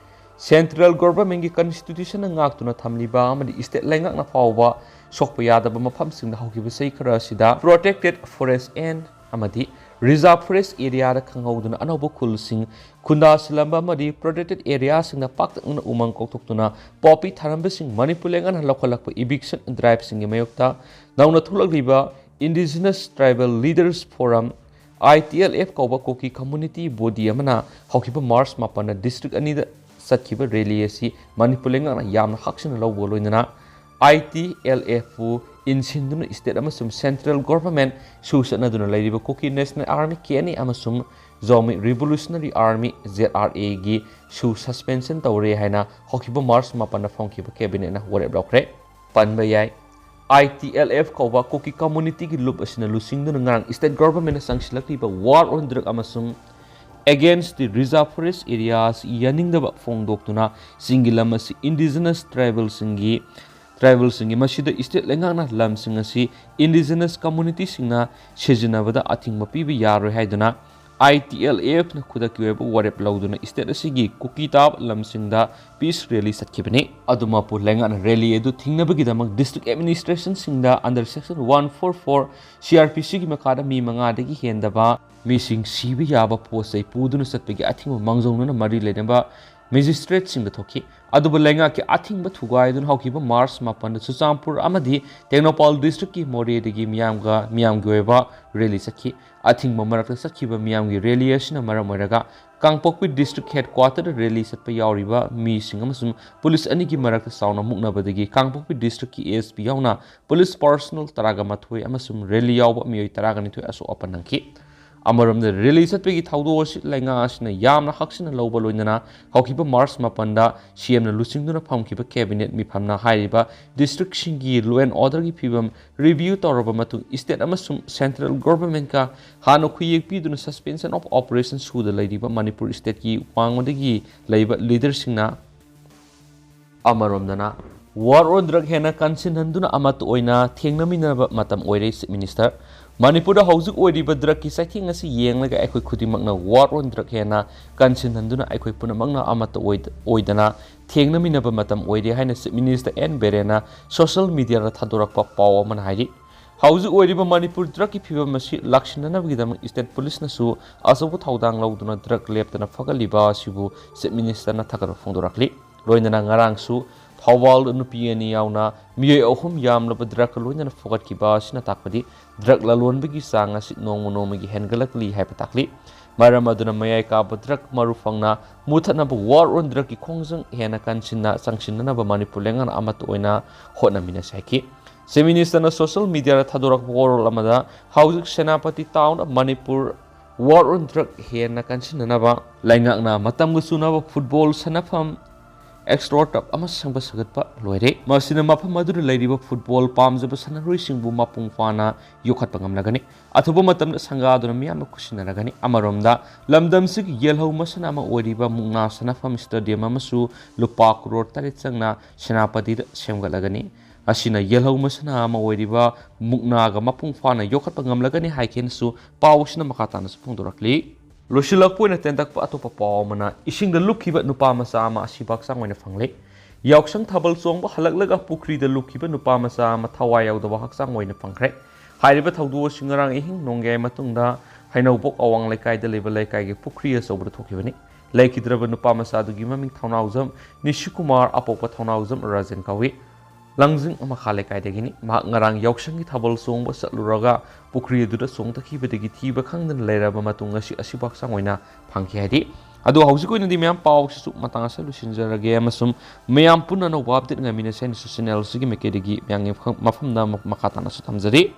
Central Governmentꯀꯤ Constitutionꯅ ꯉꯥꯛꯇꯨꯅ ꯊꯝꯂꯤꯕ ꯑꯃꯗꯤ state ꯂꯩꯉꯥꯛꯅ ꯐꯥꯎꯕ ꯁꯣꯛꯄ ꯌꯥꯗꯕ ꯃꯐꯝꯁꯤꯡꯗ ꯍꯧꯈꯤꯕ ꯆꯍꯤ ꯈꯔ ꯑꯁꯤꯗ Protected Forest and ꯑꯃꯗꯤ Reserve Forest Areaꯗ ꯈꯪꯍꯧꯗꯨꯅ ꯑꯅꯧꯕ ꯈꯨꯜꯁꯤꯡ ꯈꯨꯟꯗꯥꯁꯤꯜꯂꯝꯕ ꯑꯃꯗꯤ Protected Areaꯁꯤꯡꯗ ꯄꯥꯛꯇꯛꯅꯅ ꯎꯃꯪ ꯀꯣꯛꯊꯣꯛꯇꯨꯅ poppy ꯊꯥꯔꯝꯕꯁꯤꯡ ꯃꯅꯤꯄꯨꯔ ꯂꯩꯉꯥꯛꯅ ꯂꯧꯈꯠꯂꯛꯄ eviction driveꯁꯤꯡꯒꯤ ꯃꯥꯌꯣꯛꯇ ꯅꯧꯅ ꯊꯣꯛꯂꯛꯂꯤꯕ Indigenous Tribal Leaders Forum, ITLF ꯀꯧꯕ ꯀꯨꯀꯤ community body ꯑꯃꯅ ꯍꯧꯈꯤꯕ March ꯃꯥꯄꯟꯗ district ꯑꯅꯤꯗ ꯆꯠꯈꯤꯕ rally ꯑꯁꯤ ꯃꯅꯤꯄꯨꯔ ꯂꯩꯉꯥꯛꯅ ꯌꯥꯝꯅ ꯍꯛꯆꯤꯟꯅ ꯂꯧꯕꯒ ꯂꯣꯏꯅꯅ ITLFꯄꯨ ꯏꯟꯁꯤꯟꯗꯨꯅ state ꯑꯃꯁꯨꯡ central government ꯁꯨ ꯆꯠꯅꯗꯨꯅ ꯂꯩꯔꯤꯕ Kuki National Army, KNA, ꯑꯃꯁꯨꯡ Zomi Revolutionary Army, ZRAꯒꯤ ꯁꯨ suspension ꯇꯧꯔꯦ ꯍꯥꯏꯅ ꯍꯧꯈꯤꯕ March ꯃꯥꯄꯟꯗ ꯐꯣꯡꯈꯤꯕ cabinetꯅ ꯋꯥꯔꯦꯞ ꯂꯧꯈ꯭ꯔꯦ꯫ ꯄꯟꯕ ꯌꯥꯏ, ITLF ꯀꯧꯕ ꯀꯨꯀꯤ communityꯒꯤ ꯂꯨꯞ ꯑꯁꯤꯅ ꯂꯨꯆꯤꯡꯗꯨꯅ ꯉꯔꯥꯡ state governmentꯅ ꯆꯪꯁꯤꯜꯂꯛꯂꯤꯕ War on Drug ꯑꯃꯁꯨꯡ Against the Reserve Forest Areas ꯌꯥꯅꯤꯡꯗꯕ ꯐꯣꯡꯗꯣꯛꯇꯨꯅ ꯆꯤꯡꯒꯤ ꯂꯝ ꯑꯁꯤ Indigenous Tribalꯁꯤꯡꯒꯤ Tribalꯁꯤꯡꯒꯤ ꯃꯁꯤꯗ state ꯂꯩꯉꯥꯛꯅ ꯂꯝꯁꯤꯡ ꯑꯁꯤ Indigenous communityꯁꯤꯡꯅ ꯁꯤꯖꯤꯟꯅꯕꯗ ꯑꯊꯤꯡꯕ ꯄꯤꯕ ꯌꯥꯔꯣꯏ ꯍꯥꯏꯗꯨꯅ ITLFꯅ ꯈꯨꯗꯛꯀꯤ ꯑꯣꯏꯕ ꯋꯥꯔꯦꯞ ꯂꯧꯗꯨꯅ state ꯑꯁꯤꯒꯤ ꯀꯨꯀꯤ ꯇꯥꯕ ꯂꯝꯁꯤꯡꯗ peace rally ꯆꯠꯈꯤꯕꯅꯤ꯫ ꯑꯗꯨꯃꯛꯄꯨ ꯂꯩꯉꯥꯛꯅ rally ꯑꯗꯨ ꯊꯤꯡꯅꯕꯒꯤꯗꯃꯛ district administrationꯁꯤꯡꯗ under section one four four CrPCꯒꯤ ꯃꯈꯥꯗ ꯃꯤ ꯃꯉꯥꯗꯒꯤ ꯍꯦꯟꯗꯕ ꯃꯤꯁꯤꯡ ꯁꯤꯕ ꯌꯥꯕ ꯄꯣꯠ ꯆꯩ ꯄꯨꯗꯨꯅ ꯆꯠꯄꯒꯤ ꯑꯊꯤꯡꯕ ꯃꯥꯡꯖꯧꯅꯅ ꯃꯔꯤ ꯂꯩꯅꯕ magistrateꯁꯤꯡꯗ ꯊꯣꯛꯈꯤ꯫ ꯑꯗꯨꯕꯨ ꯂꯩꯉꯥꯛꯀꯤ ꯑꯊꯤꯡꯕ ꯊꯨꯒꯥꯏꯗꯨꯅ ꯍꯧꯈꯤꯕ March ꯃꯥꯄꯟꯗ ꯆꯨꯔꯆꯥꯟꯄꯨꯔ ꯑꯃꯗꯤ ꯇꯦꯡꯅꯧꯄꯥꯜ districtꯀꯤ ꯃꯣꯔꯦꯗꯒꯤ ꯃꯤꯌꯥꯝꯒ, ꯃꯤꯌꯥꯝꯒꯤ ꯑꯣꯏꯕ rally ꯆꯠꯈꯤ꯫ ꯑꯊꯤꯡꯕ ꯃꯔꯛꯇ ꯆꯠꯈꯤꯕ ꯃꯤꯌꯥꯝꯒꯤ rally ꯑꯁꯤꯅ ꯃꯔꯝ ꯑꯣꯏꯔꯒ ꯀꯥꯡꯄꯣꯛꯄꯤ district headquarterꯗ rally ꯆꯠꯄ ꯌꯥꯎꯔꯤꯕ ꯃꯤꯁꯤꯡ ꯑꯃꯁꯨꯡ police ꯑꯅꯤꯒꯤ ꯃꯔꯛꯇ ꯆꯥꯎꯅ ꯃꯨꯛꯅꯕꯗꯒꯤ ꯀꯥꯡꯄꯣꯛꯄꯤ districtꯀꯤ SP ꯌꯥꯎꯅ police personnel ꯇꯔꯥꯒ ꯃꯥꯊꯣꯏ ꯑꯃꯁꯨꯡ rally ꯌꯥꯎꯕ ꯃꯤꯑꯣꯏ ꯇꯔꯥꯒ ꯅꯤꯊꯣꯏ ꯑꯁꯣꯛ ꯑꯄꯟ ꯅꯪꯈꯤ꯫ ꯑꯃꯔꯣꯝꯗ, rally ꯆꯠꯄꯒꯤ ꯊꯧꯗꯣꯛ ꯑꯁꯤ ꯂꯩꯉꯥꯛ ꯑꯁꯤꯅ ꯌꯥꯝꯅ ꯍꯛꯆꯤꯟꯅ ꯂꯧꯕ ꯂꯣꯏꯅꯅ ꯍꯧꯈꯤꯕ March ꯃꯥꯄꯟꯗ CMꯅ ꯂꯨꯆꯤꯡꯗꯨꯅ ꯐꯝꯈꯤꯕ cabinet ꯃꯤꯐꯝꯅ ꯍꯥꯏꯔꯤꯕ districtꯁꯤꯡꯒꯤ law and orderꯒꯤ ꯐꯤꯕꯝ review ꯇꯧꯔꯕ ꯃꯇꯨꯡ state ꯑꯃꯁꯨꯡ central governmentꯀ ꯍꯥꯟꯅ ꯈꯨꯌꯦꯛ ꯄꯤꯗꯨꯅ suspension of operation ꯁꯨꯗ ꯂꯩꯔꯤꯕ ꯃꯅꯤꯄꯨꯔ stateꯀꯤ ꯋꯥꯡꯃꯗꯒꯤ ꯂꯩꯕ leaderꯁꯤꯡꯅ ꯑꯃꯔꯣꯝꯗꯅ War on Drug ꯍꯦꯟꯅ ꯀꯟꯁꯤꯟꯍꯟꯗꯨꯅ ꯑꯃꯠꯇ ꯑꯣꯏꯅ ꯊꯦꯡꯅꯃꯤꯟꯅꯕ ꯃꯇꯝ ꯑꯣꯏꯔꯦ꯫ Chief Minister ꯃꯅꯤꯄꯨꯔꯗ ꯍꯧꯖꯤꯛ ꯑꯣꯏꯔꯤꯕ drugꯀꯤ ꯆꯩꯊꯦꯡ ꯑꯁꯤ ꯌꯦꯡꯂꯒ ꯑꯩꯈꯣꯏ ꯈꯨꯗꯤꯡꯃꯛꯅ war on drug ꯍꯦꯟꯅ ꯀꯟꯁꯤꯟꯍꯟꯗꯨꯅ ꯑꯩꯈꯣꯏ ꯄꯨꯝꯅꯃꯛꯅ ꯑꯃꯠꯇ ꯑꯣꯏꯗ-, ꯑꯣꯏꯗꯅ ꯊꯦꯡꯅꯃꯤꯟꯅꯕ ꯃꯇꯝ ꯑꯣꯏꯔꯦ ꯍꯥꯏꯅ Chief Minister ꯑꯦꯟ ꯕꯤꯔꯦꯟꯅ social mediaꯗ ꯊꯥꯗꯣꯔꯛꯄ ꯄꯥꯎ ꯑꯃꯅ ꯍꯥꯏꯔꯤ꯫ ꯍꯧꯖꯤꯛ ꯑꯣꯏꯔꯤꯕ ꯃꯅꯤꯄꯨꯔ drugꯀꯤ ꯐꯤꯕꯝ ꯑꯁꯤ ꯂꯥꯛꯁꯤꯟꯅꯅꯕꯒꯤꯗꯃꯛ state policeꯅꯁꯨ ꯑꯆꯧꯕ ꯊꯧꯗꯥꯡ ꯂꯧꯗꯨꯅ drug ꯂꯦꯞꯇꯅ ꯐꯒꯠꯂꯤꯕ ꯑꯁꯤꯕꯨ Chief Ministerꯅ ꯊꯥꯒꯠꯄ ꯐꯣꯡꯗꯣꯔꯛꯂꯤ꯫ ꯂꯣꯏꯅꯅ ꯉꯔꯥꯡꯁꯨ ꯊꯧꯕꯥꯜꯗ ꯅꯨꯄꯤ ꯑꯅꯤ ꯌꯥꯎꯅ ꯃꯤꯑꯣꯏ ꯑꯍꯨꯝ ꯌꯥꯝꯂꯕ drugꯀ ꯂꯣꯏꯅꯅ ꯐꯒꯠꯈꯤꯕ ꯑꯁꯤꯅ ꯇꯥꯛꯄꯗꯤ drug ꯂꯂꯣꯟꯕꯒꯤ ꯆꯥꯡ ꯑꯁꯤ ꯅꯣꯡꯃ ꯅꯣꯡꯃꯒꯤ ꯍꯦꯟꯒꯠꯂꯛꯂꯤ ꯍꯥꯏꯕ ꯇꯥꯛꯂꯤ꯫ ꯃꯔꯝ ꯑꯗꯨꯅ ꯃꯌꯥꯏ ꯀꯥꯕ drug ꯃꯔꯨ ꯐꯪꯅ ꯃꯨꯊꯠꯅꯕ war on drugꯀꯤ ꯈꯣꯡꯖꯪ ꯍꯦꯟꯅ ꯀꯟꯁꯤꯟꯅ ꯆꯪꯁꯤꯟꯅꯅꯕ ꯃꯅꯤꯄꯨꯔ ꯂꯩꯉꯥꯛꯅ ꯑꯃꯠꯇ ꯑꯣꯏꯅ ꯍꯣꯠꯅꯃꯤꯟꯅꯁꯤ ꯍꯥꯏꯈꯤ꯫ Chief Ministerꯅ social mediaꯗ ꯊꯥꯗꯣꯔꯛꯄ ꯋꯥꯔꯣꯜ ꯑꯃꯗ ꯍꯧꯖꯤꯛ Senapati townꯗ Manipur war on drug ꯍꯦꯟꯅ ꯀꯟꯁꯤꯟꯅꯅꯕ ꯂꯩꯉꯥꯛꯅ ꯃꯇꯝꯒ ꯆꯨꯅꯕ football ꯁꯥꯟꯅꯐꯝ extra turf ꯑꯃ ꯁꯦꯝꯒꯠ ꯁꯥꯒꯠꯄ ꯂꯣꯏꯔꯦ꯫ ꯃꯁꯤꯅ ꯃꯐꯝ ꯑꯗꯨꯗ ꯂꯩꯔꯤꯕ football ꯄꯥꯝꯖꯕ ꯁꯥꯟꯅꯔꯣꯏꯁꯤꯡꯕꯨ ꯃꯄꯨꯡ ꯐꯥꯅ ꯌꯣꯛꯈꯠꯄ ꯉꯝꯂꯒꯅꯤ꯫ ꯑꯊꯨꯕ ꯃꯇꯝꯗ ꯁꯪꯒꯥꯗꯨꯅ ꯃꯤꯌꯥꯝꯅ ꯈꯨꯠꯁꯤꯟꯅꯔꯒꯅꯤ꯫ ꯑꯃꯔꯣꯝꯗ ꯂꯝꯗꯝꯁꯤꯒꯤ ꯌꯦꯜꯍꯧ ꯃꯁꯥꯟꯅ ꯑꯃ ꯑꯣꯏꯔꯤꯕ ꯃꯨꯛꯅꯥ ꯁꯥꯟꯅꯐꯝ stadium ꯑꯃꯁꯨ ꯂꯨꯄꯥ ꯀ꯭ꯔꯣꯔ ꯇꯔꯦꯠ ꯆꯪꯅ ꯁꯦꯅꯥꯄꯇꯤꯗ ꯁꯦꯝꯒꯠꯂꯒꯅꯤ꯫ ꯑꯁꯤꯅ ꯌꯦꯜꯍꯧ ꯃꯁꯥꯟꯅ ꯑꯃ ꯑꯣꯏꯔꯤꯕ ꯃꯨꯛꯅꯥꯒ ꯃꯄꯨꯡ ꯐꯥꯅ ꯌꯣꯛꯈꯠꯄ ꯉꯝꯂꯒꯅꯤ ꯍꯥꯏꯈꯤꯅꯁꯨ ꯄꯥꯎ ꯑꯁꯤꯅ ꯃꯈꯥ ꯇꯥꯅꯁꯨ ꯐꯣꯡꯗꯣꯔꯛꯂꯤ꯫ ꯂꯣꯏꯁꯤꯜꯂꯛꯄ ꯑꯣꯏꯅ ꯇꯦꯟꯇꯛꯄ ꯑꯇꯣꯞꯄ ꯄꯥꯎ ꯑꯃꯅ ꯏꯁꯤꯡꯗ ꯂꯨꯞꯈꯤꯕ ꯅꯨꯄꯥ ꯃꯆꯥ ꯑꯃ ꯑꯁꯤꯕ ꯍꯛꯆꯥꯡ ꯑꯣꯏꯅ ꯐꯪꯂꯦ꯫ ꯌꯥꯎꯁꯪ ꯊꯥꯕꯜ ꯆꯣꯡꯕ ꯍꯜꯂꯛꯂꯒ ꯄꯨꯈ꯭ꯔꯤꯗ ꯂꯨꯞꯈꯤꯕ ꯅꯨꯄꯥ ꯃꯆꯥ ꯑꯃ ꯊꯋꯥꯏ ꯌꯥꯎꯗꯕ ꯍꯛꯆꯥꯡ ꯑꯣꯏꯅ ꯐꯪꯈ꯭ꯔꯦ꯫ ꯍꯥꯏꯔꯤꯕ ꯊꯧꯗꯣꯛ ꯑꯁꯤ ꯉꯔꯥꯡ ꯑꯍꯤꯡ ꯅꯣꯡꯌꯥꯏ ꯃꯇꯨꯡꯗ ꯍꯩꯅꯧꯕꯣꯛ ꯑꯋꯥꯡ ꯂꯩꯀꯥꯏꯗ ꯂꯩꯕ ꯂꯩꯀꯥꯏꯒꯤ ꯄꯨꯈ꯭ꯔꯤ ꯑꯆꯧꯕꯗ ꯊꯣꯛꯈꯤꯕꯅꯤ꯫ ꯂꯩꯈꯤꯗ꯭ꯔꯕ ꯅꯨꯄꯥ ꯃꯆꯥꯗꯨꯒꯤ ꯃꯃꯤꯡ ꯊꯧꯅꯥꯎꯖꯝ ꯅꯤꯁꯤꯀꯨꯃꯥꯔ, ꯑꯄꯣꯛꯄ ꯊꯧꯅꯥꯎꯖꯝ ꯔꯥꯖꯦꯟ ꯀꯧꯏ꯫ ꯂꯥꯡꯖꯤꯡ ꯃꯈꯥ ꯂꯩꯀꯥꯏꯗꯒꯤꯅꯤ꯫ ꯃꯍꯥꯛ ꯉꯔꯥꯡ ꯌꯥꯎꯁꯪꯒꯤ ꯊꯥꯕꯜ ꯆꯣꯡꯕ ꯆꯠꯂꯨꯔꯒ ꯄꯨꯈ꯭ꯔꯤ ꯑꯗꯨꯗ ꯆꯣꯡꯊꯈꯤꯕꯗꯒꯤ ꯊꯤꯕ ꯈꯪꯗꯅ ꯂꯩꯔꯕ ꯃꯇꯨꯡ ꯉꯁꯤ ꯑꯁꯤꯕ ꯍꯛꯆꯥꯡ ꯑꯣꯏꯅ ꯐꯪꯈꯤ ꯍꯥꯏꯔꯤ꯫ ꯑꯗꯣ ꯍꯧꯖꯤꯛ ꯑꯣꯏꯅꯗꯤ ꯃꯌꯥꯝ ꯄꯥꯎꯁꯤꯁꯨ ꯃꯇꯥꯡ ꯑꯁꯤꯗ ꯂꯣꯏꯁꯤꯟꯖꯔꯒꯦ ꯑꯃꯁꯨꯡ ꯃꯌꯥꯝ ꯄꯨꯟꯅ ꯑꯅꯧꯕ update ꯉꯥꯏꯃꯤꯟꯅꯁꯦ ꯍꯥꯏꯅꯁꯨ channel ꯑꯁꯤꯒꯤ ꯃꯥꯏꯀꯩꯗꯒꯤ ꯃꯌꯥꯝꯒꯤ ꯃꯐꯝ-, ꯃꯐꯝꯗ ꯃꯈꯥ ꯇꯥꯅꯁꯨ ꯊꯝꯖꯔꯤ꯫